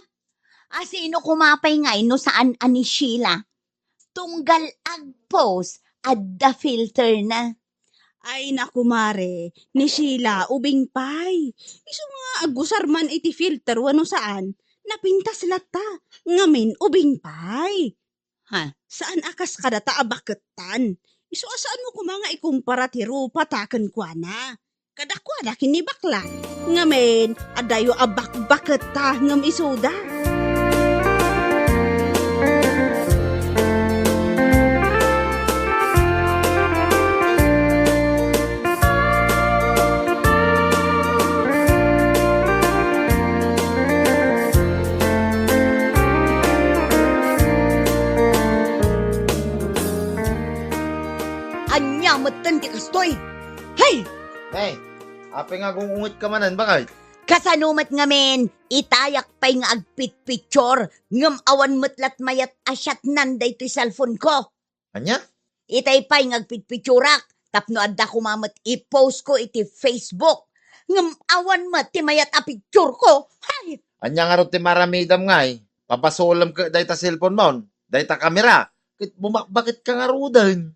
Asino koma pay ngay no saan a ni Sheila? Tunggal agpost, adda filter na. Ay, naku, mare, ni Sheila, ubing pay. Isu nga agusar man iti filter wenno saan, napintas latta, ngamin ubing pay. Ha? Saan a kas kadata a baketan. Isu a saanmo koma nga ikumpara ti rupata kenkuana. Kadakuada ken ni bakla. Ngamin, adayo a bakbaketta ngem isuda. Ania metten ti kastoy? Hay! Hey, apay nga agung-ungetka manen, bakay? Kasano met ngamin, itayak pay nga agpitpicture, ngem awan met lat mayat a siatnan daytoy cellphone ko. Ania? Itay pay nga agpitpicturak, tapno adda koma met i-post ko iti Facebook. Ngem awan met ti mayat a picture ko. Hay! Ania ngarud ti maaramidam ngay? Pabasolem ket dayta cellphone mo, dayta kamera, ket bumakbaket ka ngaruden.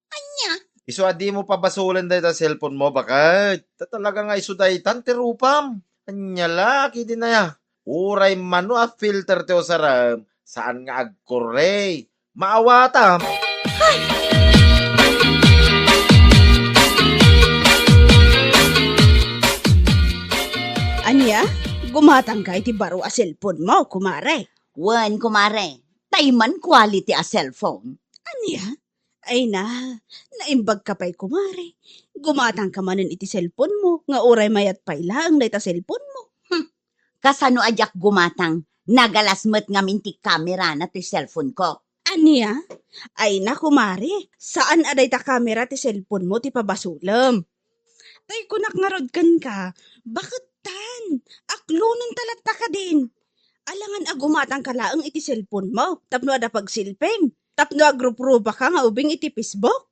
Ania? Isu a dimo pabasolen dayta cellphone mo, baket. Ta talaga nga isu daytan ti rupam. Ania la, kidin aya? Uray mano a filter ti usarem, saan nga agkurre. Maawatam. Ania? Gumatangka iti baro a cellphone mo, kumare? Wen, kumare. Tay man quality a cellphone. Ania? Ay na, naimbag ka pay, kumare. Gumatang ka manen iti cellphone mo, nga uray mayat pay laeng dayta cellphone mo. Hmm. Kasano a diak gumatang? Nagalas met ngamin ti kamera na ti cellphone ko. Ania? Ay na, kumare, saan a dayta kamera ti cellphone mo ti pabasolem. Tay kunak ngarud kenka, baket tan, aklonen ta latta kadin. Alangan a gumatang ka laeng iti cellphone mo, tapno adda pagsilpim, tapno agrupruba ka nga ubing iti Facebook.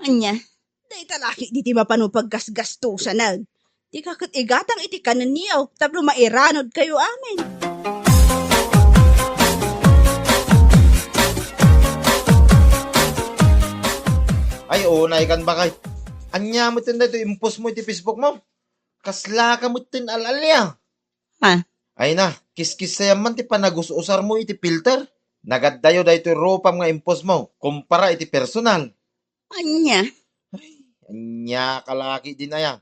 Ania? Dayta la ketdi ti mapano paggasgastosanen. Dika ket igatang iti kanenyo tapno mairanod kayo amin. Ay, unay kan bakay. Ania met daytoy impost mo iti Facebook mo? Kasla ka met ten al-alia. Ha? Ay na, kiskisayam man ti panagus-usar mo iti filter. Nagaddayo daytoy rupam nga impost mo kumpara iti personal. Ania? Ay, ania ka la ketdin aya?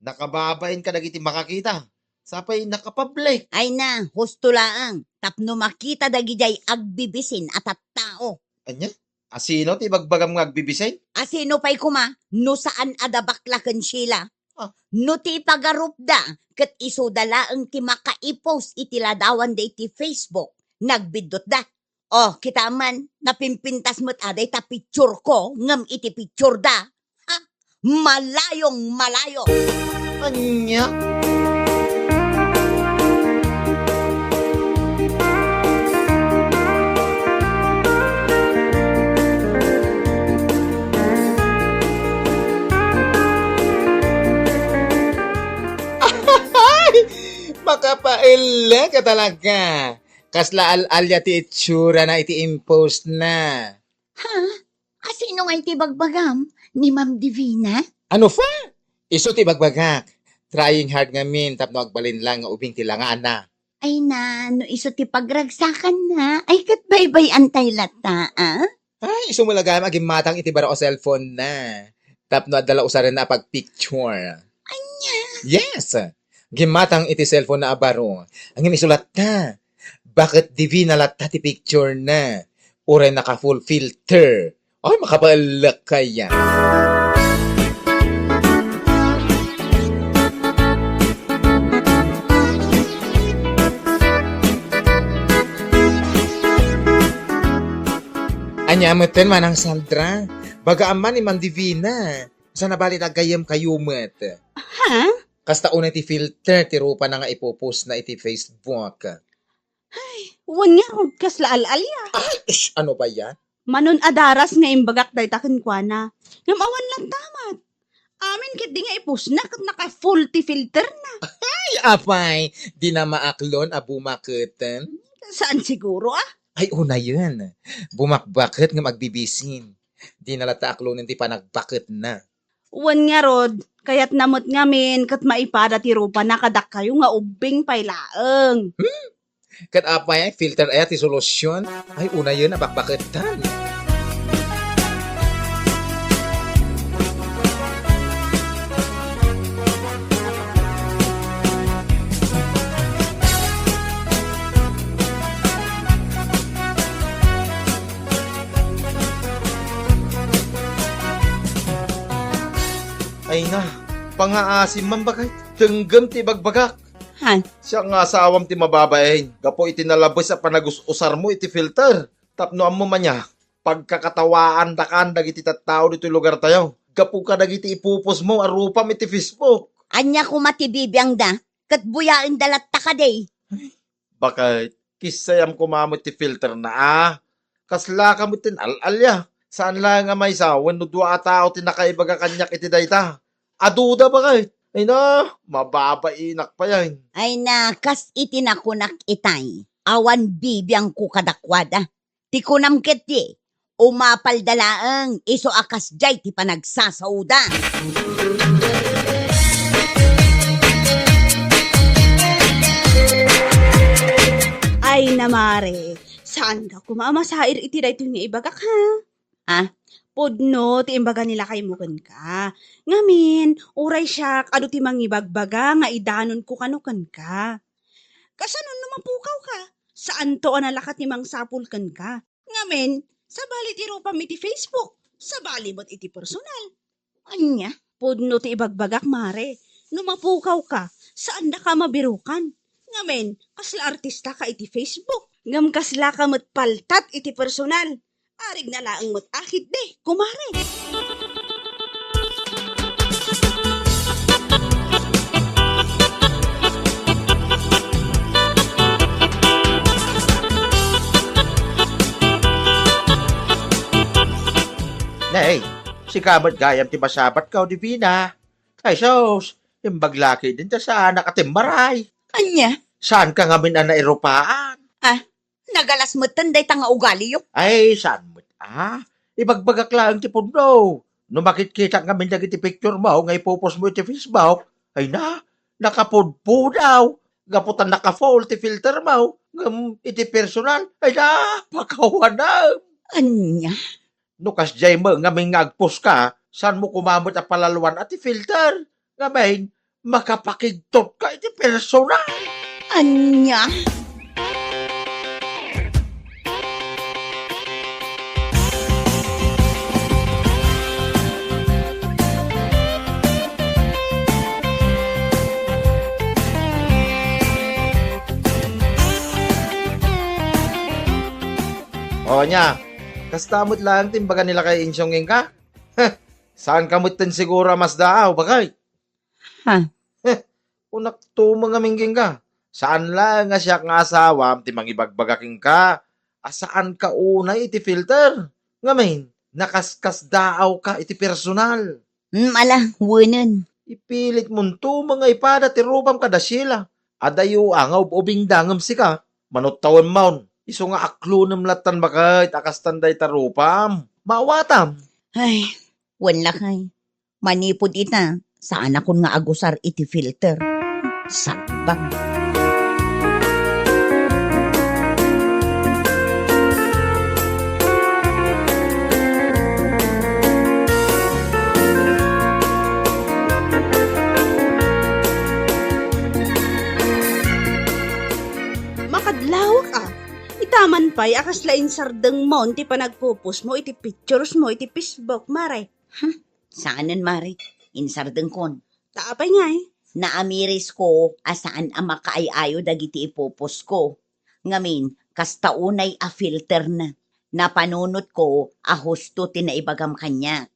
Nakababain kadagiti makakita. Sapay nakapablik. Ay na, husto laeng, tapno makita dagidiay agbibisin a tattao. Ania? Asino ti ibagbagam nga agbibisin? Asino pay koma no saan a da bakla ken Sheila? Ah. No ti ipagarupda, ket isuda laeng ti makaipost iti ladawanda iti Facebook, nagbiddutda. Oh, kita man, napimpintas met a dayta picture ko ngem iti picture da. Ha? Malayong malayo. Ania? Makapaellek ka talaga. Kasla al-alia ti itsurana iti impost na. Ha? Asino nga iti bagbagam? Ni Ma'am Divina? Ano pa? Isu ti bagbagak. Trying hard ngamin tapno agbalin lang nga ubing ti langana. Ay na, no isu ti pagragsakanna, ay ket baybay-antay latta, a? Ay, isu met la gayam a gimmatang iti baro a cellphone na. Tapno adda la usarenna a pagpicture. Ania? Yes! Gimmatang iti cellphone na a baro. Ngem isu latta. Baket Divina latta ti picture na. Uray naka-full filter. Ay, makabaellek kaya. Ania metten, Manang Sandra? Bagaam man ni Ma'am Divina. Saan a bali ti gayyem kayo met? Ha? Kasta unay ti filter ti rupana nga ipopost na iti Facebook. Ay, wen ngarud, kasla al-alia. Ay, ish, ano ba yan? Manon a daras nga imbagak dayta kenkuana. Ngem awan latta met. Amin ketdi nga ipostna ket naka-full ti filter na. Ay, apay, dina maaklon a bumaketen? Saan siguro, a? Ay, unayen. Bumakbaket ngem agbibisin. Dina latta aklonen ti panagbaketna. Wen ngarud, kayatna met ngamin ket maipada ti rupana kadakayo nga ubbing pay laeng. Hmm? Ket apay, filter aya ti solusyon? Ay, unayen a bakbaketan. Ay na, pangaasim man bakay, denggem ti ibagbagak. Han? Siak nga asawam ti mababain, gapu iti nalabes a panagus-usarmo iti filter. Tapno ammom ania, pagkakatawaandakan dagiti tattao ditoy lugartayo, gapu kadagiti ipupusmo a rupam iti Facebook. Ania koma ti bibiangda? Ket buyaenda latta kadi? Bakay, kissayam koma met ti filterna a. Kaslaka met ti al-alia. Saan laeng a maysa wenno dua a tao ti nakaibaga kaniak iti dayta. Aduda bakay. Ay na, mababainak pay ay. Ay na, kas iti nakunak itay, awan bibiangko kadakuada. Ti kunam ketdi, umapalda laeng isu a kasdiay ti panagsasaoda. Ay na, Mare, saanka koma a masair iti daytoy nga ibagak, ha? Ah, pudno ti imbaga ni lakaymo kenka. Ngamin, uray siak, adu ti mangibagbaga nga idanonko kano kenka. Kasano no mapukawka? Saanto a nalaka ti mangsapul kenka. Ngamin, sabali ti rupam iti Facebook, sabali met iti personal. Ania? Pudno ti ibagbagak, Mare. No mapukawka, saandaka a mabirukan. Ngamin, kasla artistaka iti Facebook. Ngem kaslaka met paltat iti personal. Arigna laeng met a ketdi, kumare. Nay, sika met gayam ti masabatko, Divina. Ay sus, imbag la ketdin ta saanak a timmaray. Ania? Saanka ngamin a nairupaan? Ah, nagalas metten dayta nga ugaliyo. Ay, saan met, ah? Ibagbagak laeng ti pudno. No makitkitak ngamin dagiti picturemo nga ipupostmo iti Facebook, ay na, nakapudpudaw. Gapu ta naka-full ti filtermo, ngem iti personal, ay na, pakawanam. Ania? No kasdiay met ngamin nga agpost ka, saanmo koma met a palaloan a ti filter? Ngamin, makapakigtot ka iti personal. Ania? O nia, kasta met laeng ti imbaga ni lakay Insyong kenka? Heh, saanka metten siguro a masdaaw, baket? Ha? Heh, kunakto met ngamin kenka. Saan laeng a siak nga asawam ti mangibagbaga kenka a saanka unay iti filter. Ngamin, nakaskasdaawka iti personal. Hmm, ala, wenen. Ipilitmonto met nga ipada ti rupam kada Sheila. Adayo a nga ub-ubingda ngem sika, manuttawenmon. Isu nga aklonem lattan baket a kastan dayta rupam. Maawatam. Ay, wen lakay. Manipud ita, saanakon nga agusar iti filter. Sagbang. Makadlawak a. Itaman pay a kasla insardengmon ti panagpupostmo iti picturesmo iti Facebook, Mare. Hmm, saanen, Mare. Insardengkon. Ta apay ngay? Naamirisko a saan a makaay-ayo dagiti ipupostko. Ngamin, kasta unay a filterna. Napanunotko a husto ti naibagam kaniak.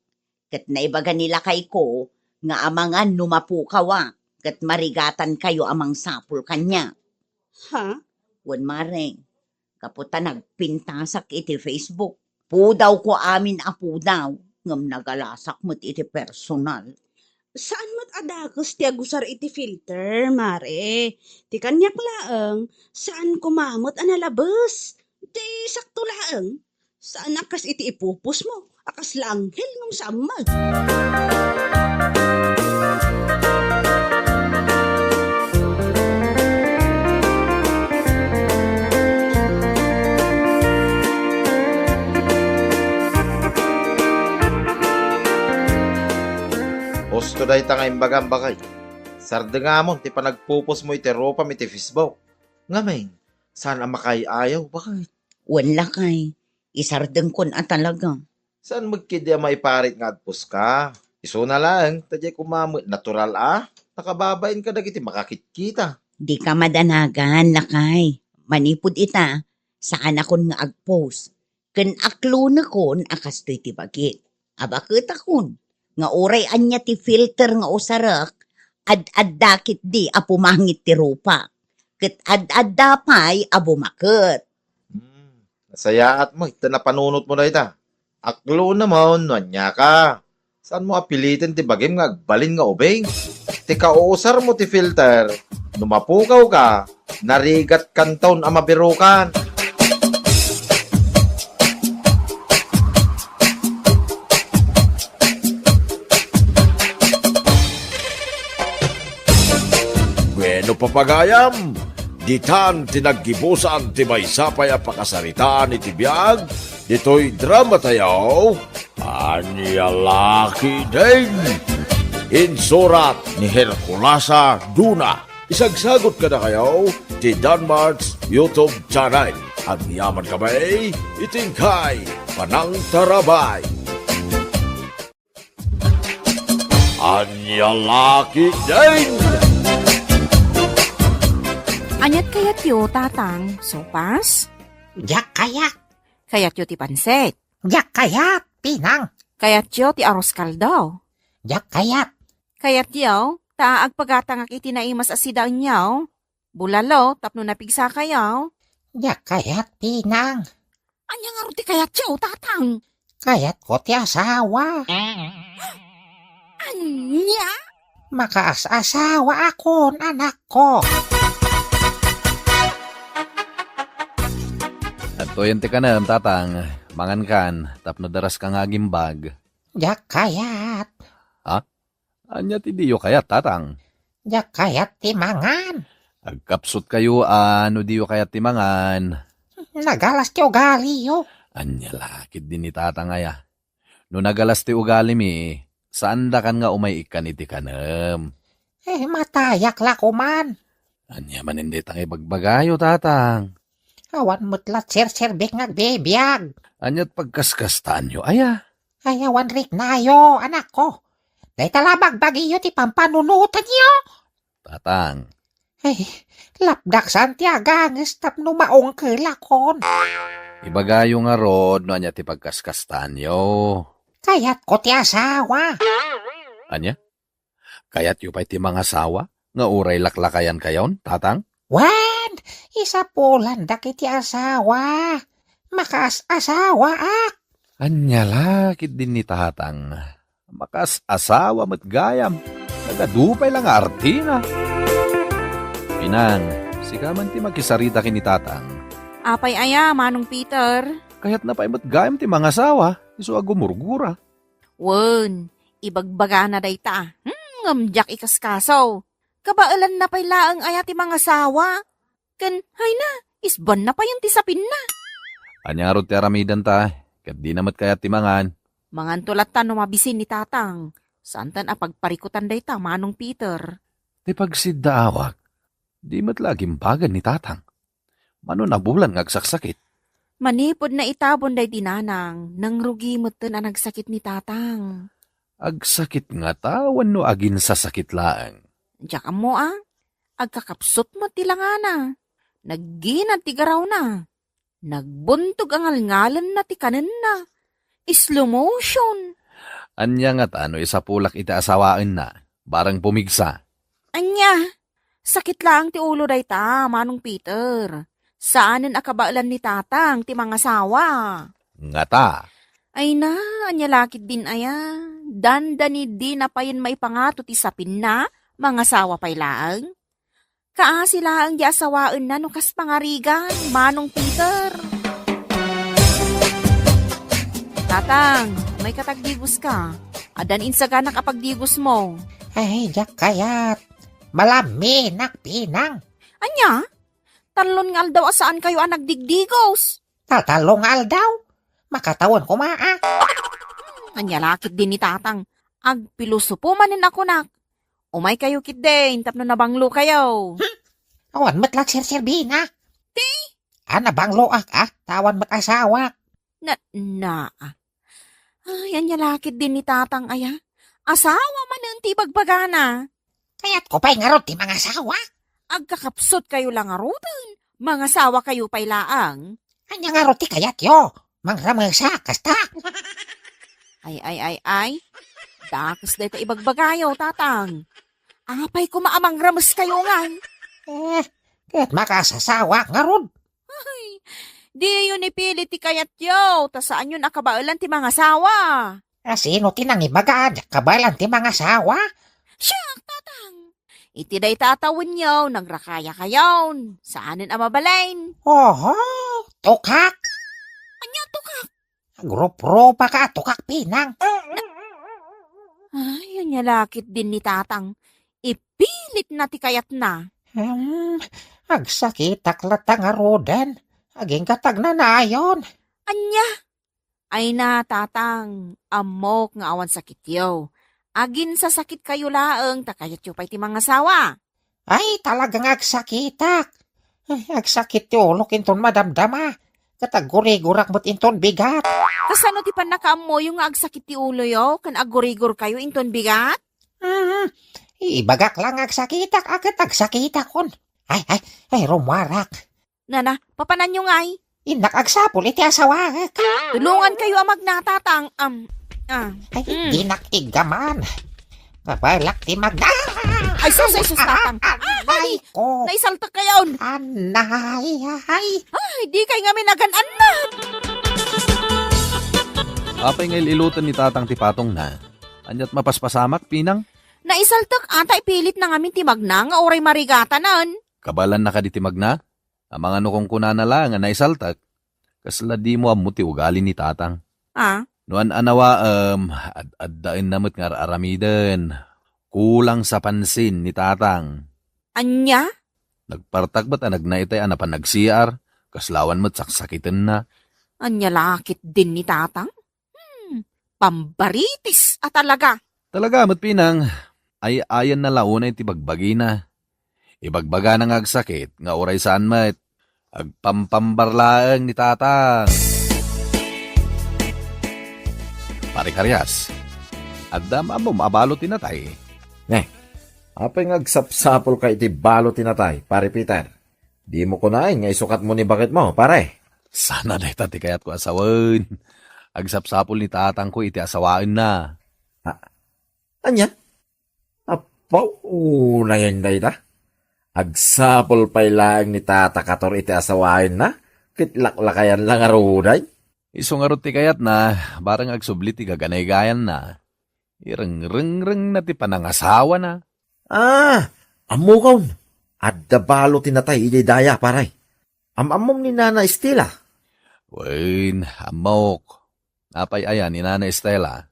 Ket naibaga ni lakayko nga amangan no mapukawak, ket marigatankayo a mangsapul kaniak. Ha? Wen, Mare, gapu ta nagpintasak iti Facebook. Pudawko amin a pudaw, ngem nagalasak met iti personal. Saan met a dakes ti agusar iti filter, Mare. Ti kaniak laeng, saan koma met a nalabes. Ti sakto laeng, saan a kas iti ipupostmo a kasla anghel ngem saan met. Husto dayta nga imbagam, baket. Sardengamon ti panagpupostmo iti rupam iti Facebook. Ngamin, saan a makaay-ayaw, baket? Wen lakay, isardengkon a talaga. Saan met ketdi a maiparit nga agpost ka? Isuna laeng, ta diay koma met natural a nakababain kadagiti makakitkita. Dika madanagan, lakay. Manipud ita, saanakon nga agpost. Ken aklonekon a kastoy ti bagik. A baketakon, nga uray ania ti filter nga usarek, ad-adda ketdi a pumangit ti rupa. Ket ad-adda pay a bumaket. Hmm, nasayaat mo, ita napanunot mo dayta. Aklonem no ania ka. Saanmo a piliten ti bagim nga agbalin nga ubing? ti kauusarmo ti filter, no mapukawka, narigatkanton a mabirukan. Bueno, papagayam, ditan ti naggibusan ti maysa pay a pakasaritaan iti biag ditoy drama tayo, Ania La Ketdin. Insurat ni Herculasa Duna. Isagsagot kadakayo ti Danmart's YouTube channel. Agyaman kami iti inkay panangtarabay. Ania La Ketdin! Ania't kayatyo, Tatang? Sopas? Diak kayat. Kayatyo ti pansit? Diak kayat, Pinang. Kayatyo ti arroz caldo? Diak kayat. Kayatyo, ta agpagatangak iti naimas a sidaenyo? Bulalo, tapno napigsakayo? Diak kayat, Pinang. Ania ngarud ti kayatyo, Tatang? Kayatko ti asawa. Ania? Makaas-asawaakon, anakko. Adtoyen ti kanem, Tatang. Mangankan, tapno daraska nga agimbag. Diak kayat. Ha? Ania ti diyo kayat, Tatang? Diak kayat ti mangan. Agkapsutkayo a no diyo kayat ti mangan. Nagalas ti ugaliyo. Ania la ketdin ni Tatang aya? No nagalas ti ugalimi, saandakan nga umay ikkan iti kanem. Eh, matayak la koman. Ania manen dayta nga ibagbagayo, Tatang? Awan met la serserbik nga agbibiag. Ania't pagkaskastaanyo aya? Ay, awan riknayo, anakko. Dayta la bagbagiyo ti pampanunotenyo. Tatang. Ay, lapdaksan ti aganges tapno maungkelakon. Ibagayo ngarud no ania ti pagkaskastaanyo. Kayatko ti asawa. Ania? Kayatyo pay ti mangasawa nga uray laklakayankayon, Tatang? Wen, isapulan dagiti asawa. Makaas-asawaak. Ania la ketdin ni Tatang? Makaas-asawa met gayam. Nagadu pay la nga artina. Pinang, sika man ti makisarita ken ni Tatang. Apay aya, Manong Peter? Kayatna pay met gayam ti mangasawa, isu a gumurgura. Wen, ibagbagana dayta. Hmm, ngem diak ikaskaso. Kabaelanna pay laeng aya ti mangasawa. Ken, hayna, isbanna payen ti sapinna. Ania ngarud ti aramidenta, ket dina met kayat ti mangan. Manganto latta no mabisin ni Tatang. Saantan a pagparikutan dayta, Manong Peter. Ti pagsiddaawak, di met la agimbagan ni Tatang. Mano nabulan nga agsaksakit? Manipud naitabon daydi nanang, nangrugi metten a nagsakit ni Tatang. Agsakit ngata wenno aginsasakit laeng? Diak ammo a. Agkakapsut met ti langana. Nagginad ti garawna. Nagbuntog a ngalngalenna ti kanenna. Slow motion. Ania ngata no isapulak iti asawaenna, bareng pumigsa? Ania? Sakit laeng ti ulo dayta, Manong Peter. Saanen a kabaelan ni Tatang ti mangasawa. Ngata. Ayna, ania la ketdin aya? Dandani dina payen maipangato ti sapinna, mangasawa pay laeng. Kaasi laeng di asawaenna no kas pangarigan, Manong Peter. Tatang, umayka ta agdigoska. Addan insaganak a pagdigosmo. Ay, diak kayat. Malaminak, Pinang. Ania? Tallon nga aldaw a saankayo a nagdigdigos. Tatallo nga aldaw? Makatawen koma a. Ania la ketdin ni Tatang? Agpilosopo manen a kunak. Umaykayo ketdin tapno nabanglokayo. Hmm? Awan met la serserbinak. Ti? A, nabangloak a, ta awan met asawak. Na, na. Ay, ania la ketdin ni Tatang aya? Asawa manen ti ibagbagana. Kayatko pay ngarud ti mangasawa. Agkakapsutkayo la ngaruden. Mangasawakayo pay laeng. Ania ngarud ti kayatyo? Mangramesak, kasta? Ay, ay, ay, ay. Dakes dayta ibagbagayo, Tatang. Apay koma a mangrameskayo ngay? Eh, ket makaasasawaak ngarud. Ay, diyo ni pili ti kayatyo, ta saanyon a kabaelan ti mangasawa. A, sino ti nangibaga a diak kabaelan ti mangasawa? Siak, Tatang. Iti dayta a tawenyo, nagrakayakayon. Saanen a mabalin. Oho, tukak. Ania tukak? Agruprupaka a tukak, Pinang. Ay, ania la ketdin ni Tatang. Ipilitna ti kayatna. Hmm, agsakitak latta ngaruden. Agingga ti agnanayon. Ania? Ay na, Tatang, ammok nga awan sakityo. Aginsasakitkayo laeng ta kayatyo pay ti mangasawa. Ay, talaga nga agsakitak. Ay, agsakit ti ulok inton madamdama. Ket aggurigurak met inton bigat. Kasano ti pannakaammoyo nga agsakit ti uloyo ken aggurigurkayo inton bigat? Hmm, ibagak la nga agsakitak, a ket agsakitakon. Ay, ay, ay, rummuarak. Nana, papananyo ngay? Innak agsapul iti asawaek. Tulongankayo a magna, Tatang. Am, ah. Ay, mm. Dinak iggaman. Kabalak ti magna. Ay, sus, ay, sus, Tatang. Ah, aray ko. Naisaltekkayon. Anay, ay. Ay, dikay ngamin agan-annat. Apay nga il-iloten ni Tatang ti patongna? Aniat mapaspasamak, Pinang? Naisaltek, a ta ipilitna ngamin ti magna nga uray marigatanan. Kabaelanna kadi ti magna? Amangan no kunkunana laeng a naisaltek, kasla dimo ammo ti ugali ni Tatang. Ah? No an-anawaem, ad-addaenna met nga ar-aramiden. Kulang sa pansin ni Tatang. Ania? Nagpartak met a nagnaitay a napan nag-C R, kasla awan met saksakitenna. Ania la ketdin ni Tatang? Hmm, pambaritis a talaga. Talaga met, Pinang, ay-ayanna la unay ti bagbagina. Ibagbagana nga agsakit nga uray saan met, agpampambar laeng ni Tatang. Pare Karias, adda maammom a balo ti natay? Ne, apay nga agsapsapulka iti balo ti natay, Pare Peter? Dimo kunaen nga isukatmo ni baketmo, pare. Sana dayta ti kayatko a sawen. Agsapsapul ni tatangko iti asawaenna. A-, ania? Apo, unayen dayta? Agsapul pay laeng ni Tata Kator iti asawaenna, ket laklakayan la ngaruden? Isu ngarud ti kayatna, bareng agsubli ti gaganaygayanna. Irengrengrengna ti panangasawana. Ah, ammokon. Adda balo ti natay idiay daya, pare. Am-ammom ni Nana Estela? Wen, ammok. Apay aya ni Nana Estela?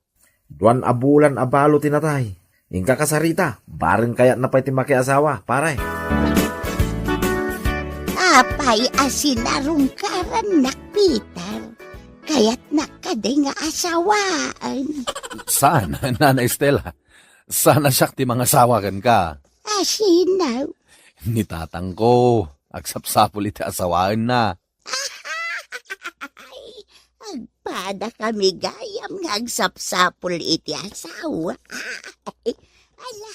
Duan a bulan a balo ti natay. Inka kasarita, bareng kayatna pay ti makiasawa, pare. Apay a sinarungkarannak, Peter? Kayatnak kadi nga asawaen? Saan, Nana Estela? Saan a siak ti mangasawa kenka? Asino? Ni tatangko, agsapsapul iti asawaenna. Agpadakami gayam nga agsapsapul iti asawa. Ala,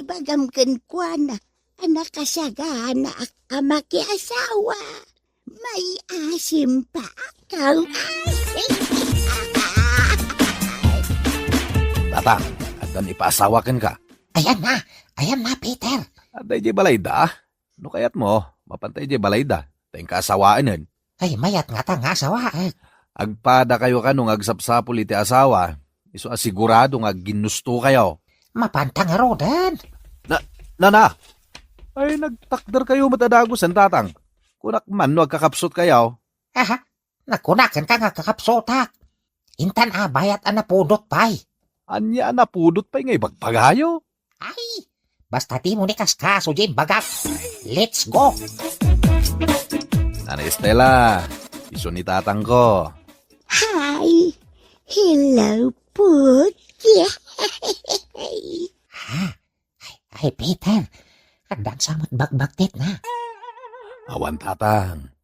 ibagam kenkuana a nakasaganaak a makiasawa. May asim pa, akaw. Tatang, addan ipaasawa kenka? Ayanna, ayanna, Peter. Adda idiay balayda? No kayatmo, mapanta idiay balayda, ta inka asawaenen. Ay, mayat ngata nga asawaek. Agpadakayo kano nga agsapsapul iti asawa, isu a sigurado nga agginnustokayo. Mapanta ngaruden. Na, nana! Ay, nagtakderkayo met a dagusen, tatang. Kunak man no agkakapsutkayo. Aha, nagkuna kenka nga agkakapsutak. Intan a bayat a napudot pay. Ania a napudot pay nga ibagbagayo? Ay, basta dimo ni kaskaso diay imbagak. Let's go! Nana Estela, isu ni tatangko. Hi! Hello, Put! Ha? Ay, ay, Peter, addan sa met bagbagtitna. Awan, tatang.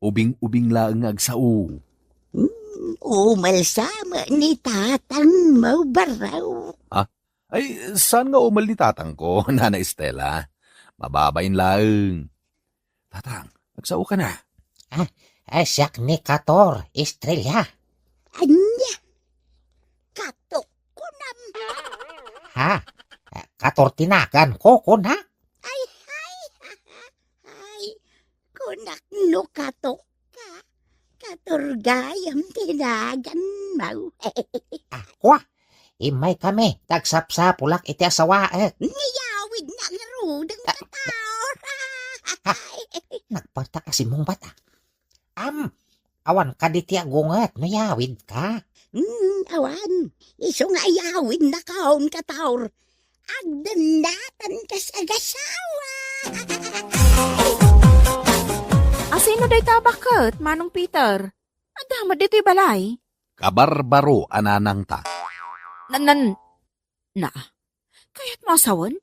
Ubing-ubing laeng nga agsao. Hmm, umalsa met ni tatangmo, baro. Ha? Ay, saan nga umel ni tatangko, Nana Estela? Mababain laeng. Tatang, agsaoka na. Ah, eh, siak ni Kator, Estrella. Ania? Katok kunam? Ha? Eh, Kator ti naganko, kuna? Ay, ay, ay, kunak no katok ka, Kator gayam ti naganmo. Ah, kwa? Immaykami, ta agsapsapulak iti asawaek. Ngiyawid na ngarud. Udeng ka, Taur. Nagpartak a simmungbat, a. Am, awan kadi ti agunget no yawid ka? Hmm, awan. Isu nga ayawid nakon ka, Taur. Agdennatan kas agasawa. Asino dayta a baket, Manong Peter? Adda met ditoy balay? Kabarbaro a nanangta. Nan, nan, na. Kayatmo a sawen?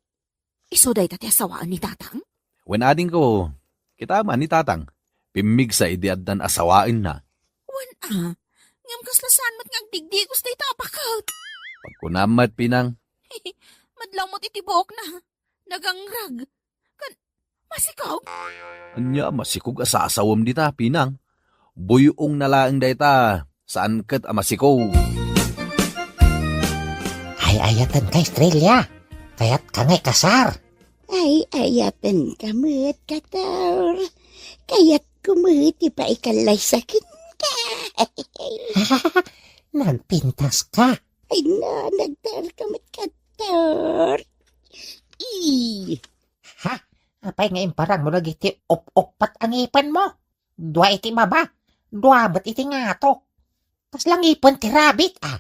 Isu dayta ti asawaen ni Tatang? Wen adingko, kita man ni Tatang. Pimmigsa idi addan asawaenna. Wen a, ngem kasla saan met nga agdigdigos dayta a baket? Pagkunam met, Pinang. Madlaw met iti buokna. Nagangrag. Kan, masikog? Ania, masikog a sasawem dita, Pinang. Buy-ongna laeng dayta, saan ket a masikog. Ay-ayatenka, Estrella. Kayatka nga ikasar. Ay-ayatenka met, Kator. Kayatko met ti paikallaysa kenka. Nagpintaska. Ay na, nagtaerka met, Kator. I. Ha? Apay nga imparangmo dagiti up-uppat a ngipenmo? Dua iti baba, dua met iti ngato. Kasla ngipen ti rabbit, a.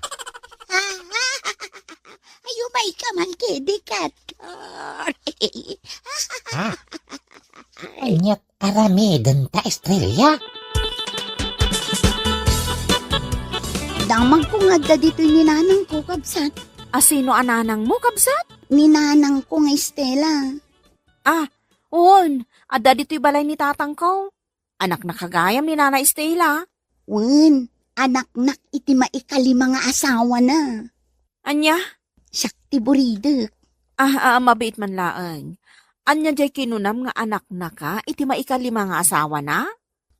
Ay, umayka man kedi, Kator. Ha? Aniat aramidenta, Estrella? Damagko nga adda ditoy ni nanangko, kabsat. Asino a nanangmo, kabsat? Ni nanangko nga Estela. Ah, wen, adda ditoy balay ni tatangko. Anaknaka gayam ni Nana Estela. Wen, anaknak iti maikalima nga asawana. Ania? Siak ti buridek. Ah, ah, mabiit man laeng. Ania diay kinunam nga anaknaka iti maikalima nga asawana?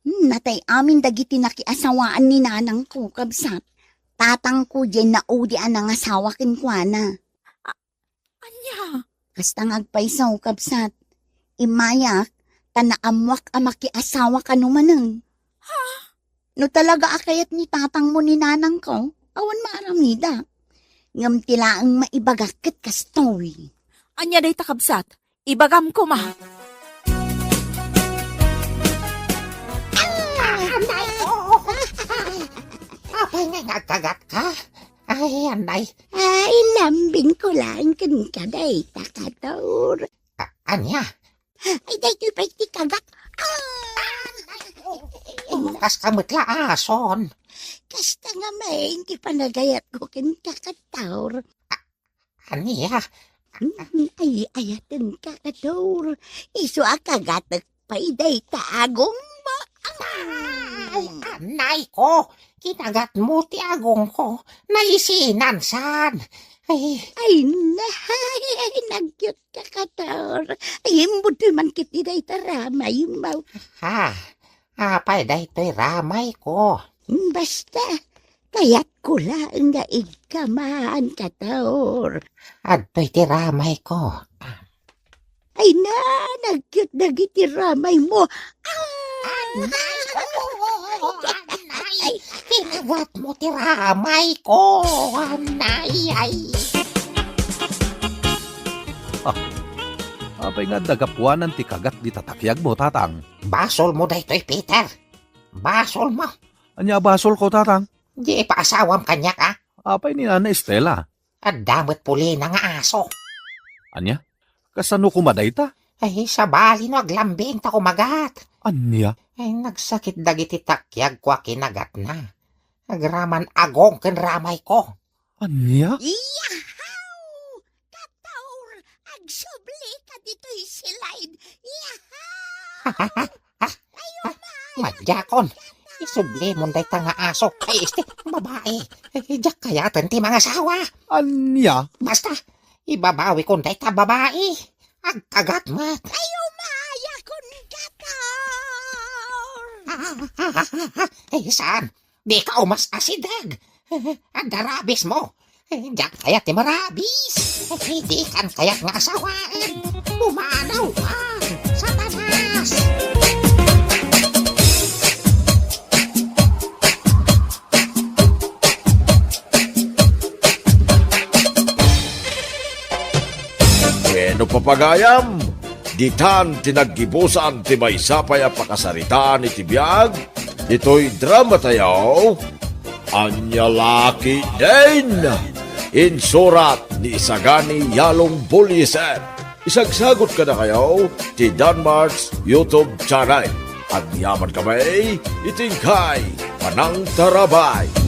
Hmm, natay amin dagiti nakiasawaan ni nanangko, kabsat. Tatangko diay naudi a nangasawa kenkuana. Ania? Kasta nga agpayso, kabsat. Immayak, ta naammoak a makiasawa kano manen. Ha? No talaga a kayat ni tatangmo ni nanangko, awan maaramidak. Ngem ti laeng maibagak ket kastoy. Ania dayta, kabsat? Ibagam koma. Ah, anay ko! Apay nga agkagatka? Ay, anay. Ay, lambingko laeng kenka dayta, Kator. A-, ania? Ay, daytoy pay ti kagak. Ah! Kaska met la, ason. Kasta nga main ti panagayatko kenka, Kator. A-, ania? Mm, ay-ayatenka, Kator. Isu a kagatek pay dayta agongmo. Ay, anay ko! Kinagatmo ti agongko. Naisinan san. Ay. Ay, nay, nagyot ka, Kator. Ay, imbudtoy man kiti dayta ramaymo. Ha? Apay daytoy ramayko? Basta, kayatko laeng nga igkaman, Kator. Adtoy ti ramayko. Ay na, nagyot dagiti ramaymo. Ah! Anay! Anay! Kinagatmo ti ramayko, anay! Ay. Ah, apay nga adda gapuanan ti kagat dita takiagmo, tatang? Basolmo daytoy, Peter. Basolmo. Ania a basolko, tatang? Di ipaasawam kaniak, a? Apay ni Nana Estela? Adda met pulina nga aso. Ania? Kasano koma dayta? Ay, sabali no aglambing ta kumagat. Ania? Ay, nagsakit dagiti takiagko a kinagatna. Agraman agong ken ramayko. Ania? Iyahaw! Kator, agsubli ka ditoy slide. Iyahaw! Ay, umay! Madiakon, isublimon dayta nga aso. Ay, este, babae. Ay, diak kayaten ti mangasawa. Ania? Basta, ibabawikon dayta babae. Agkagat met. Ay, umayakon, Kator! Ay, saan? Dika umas-asideg. Adda rabiesmo. Diak kayat ti marabis. Dikan kayat nga asawaen. Pumanaw ka, Satanas! Bueno, papagayam, ditan ti naggibusan ti maysa pay a pakasaritaan iti biag, ditoy dramatayo, Ania La Ketdin! Insurat ni Isagani Yalong Bullieser. Isagsagut kadakayo ti Danmar's YouTube channel. Agyaman kami iti inkay panangtarabay.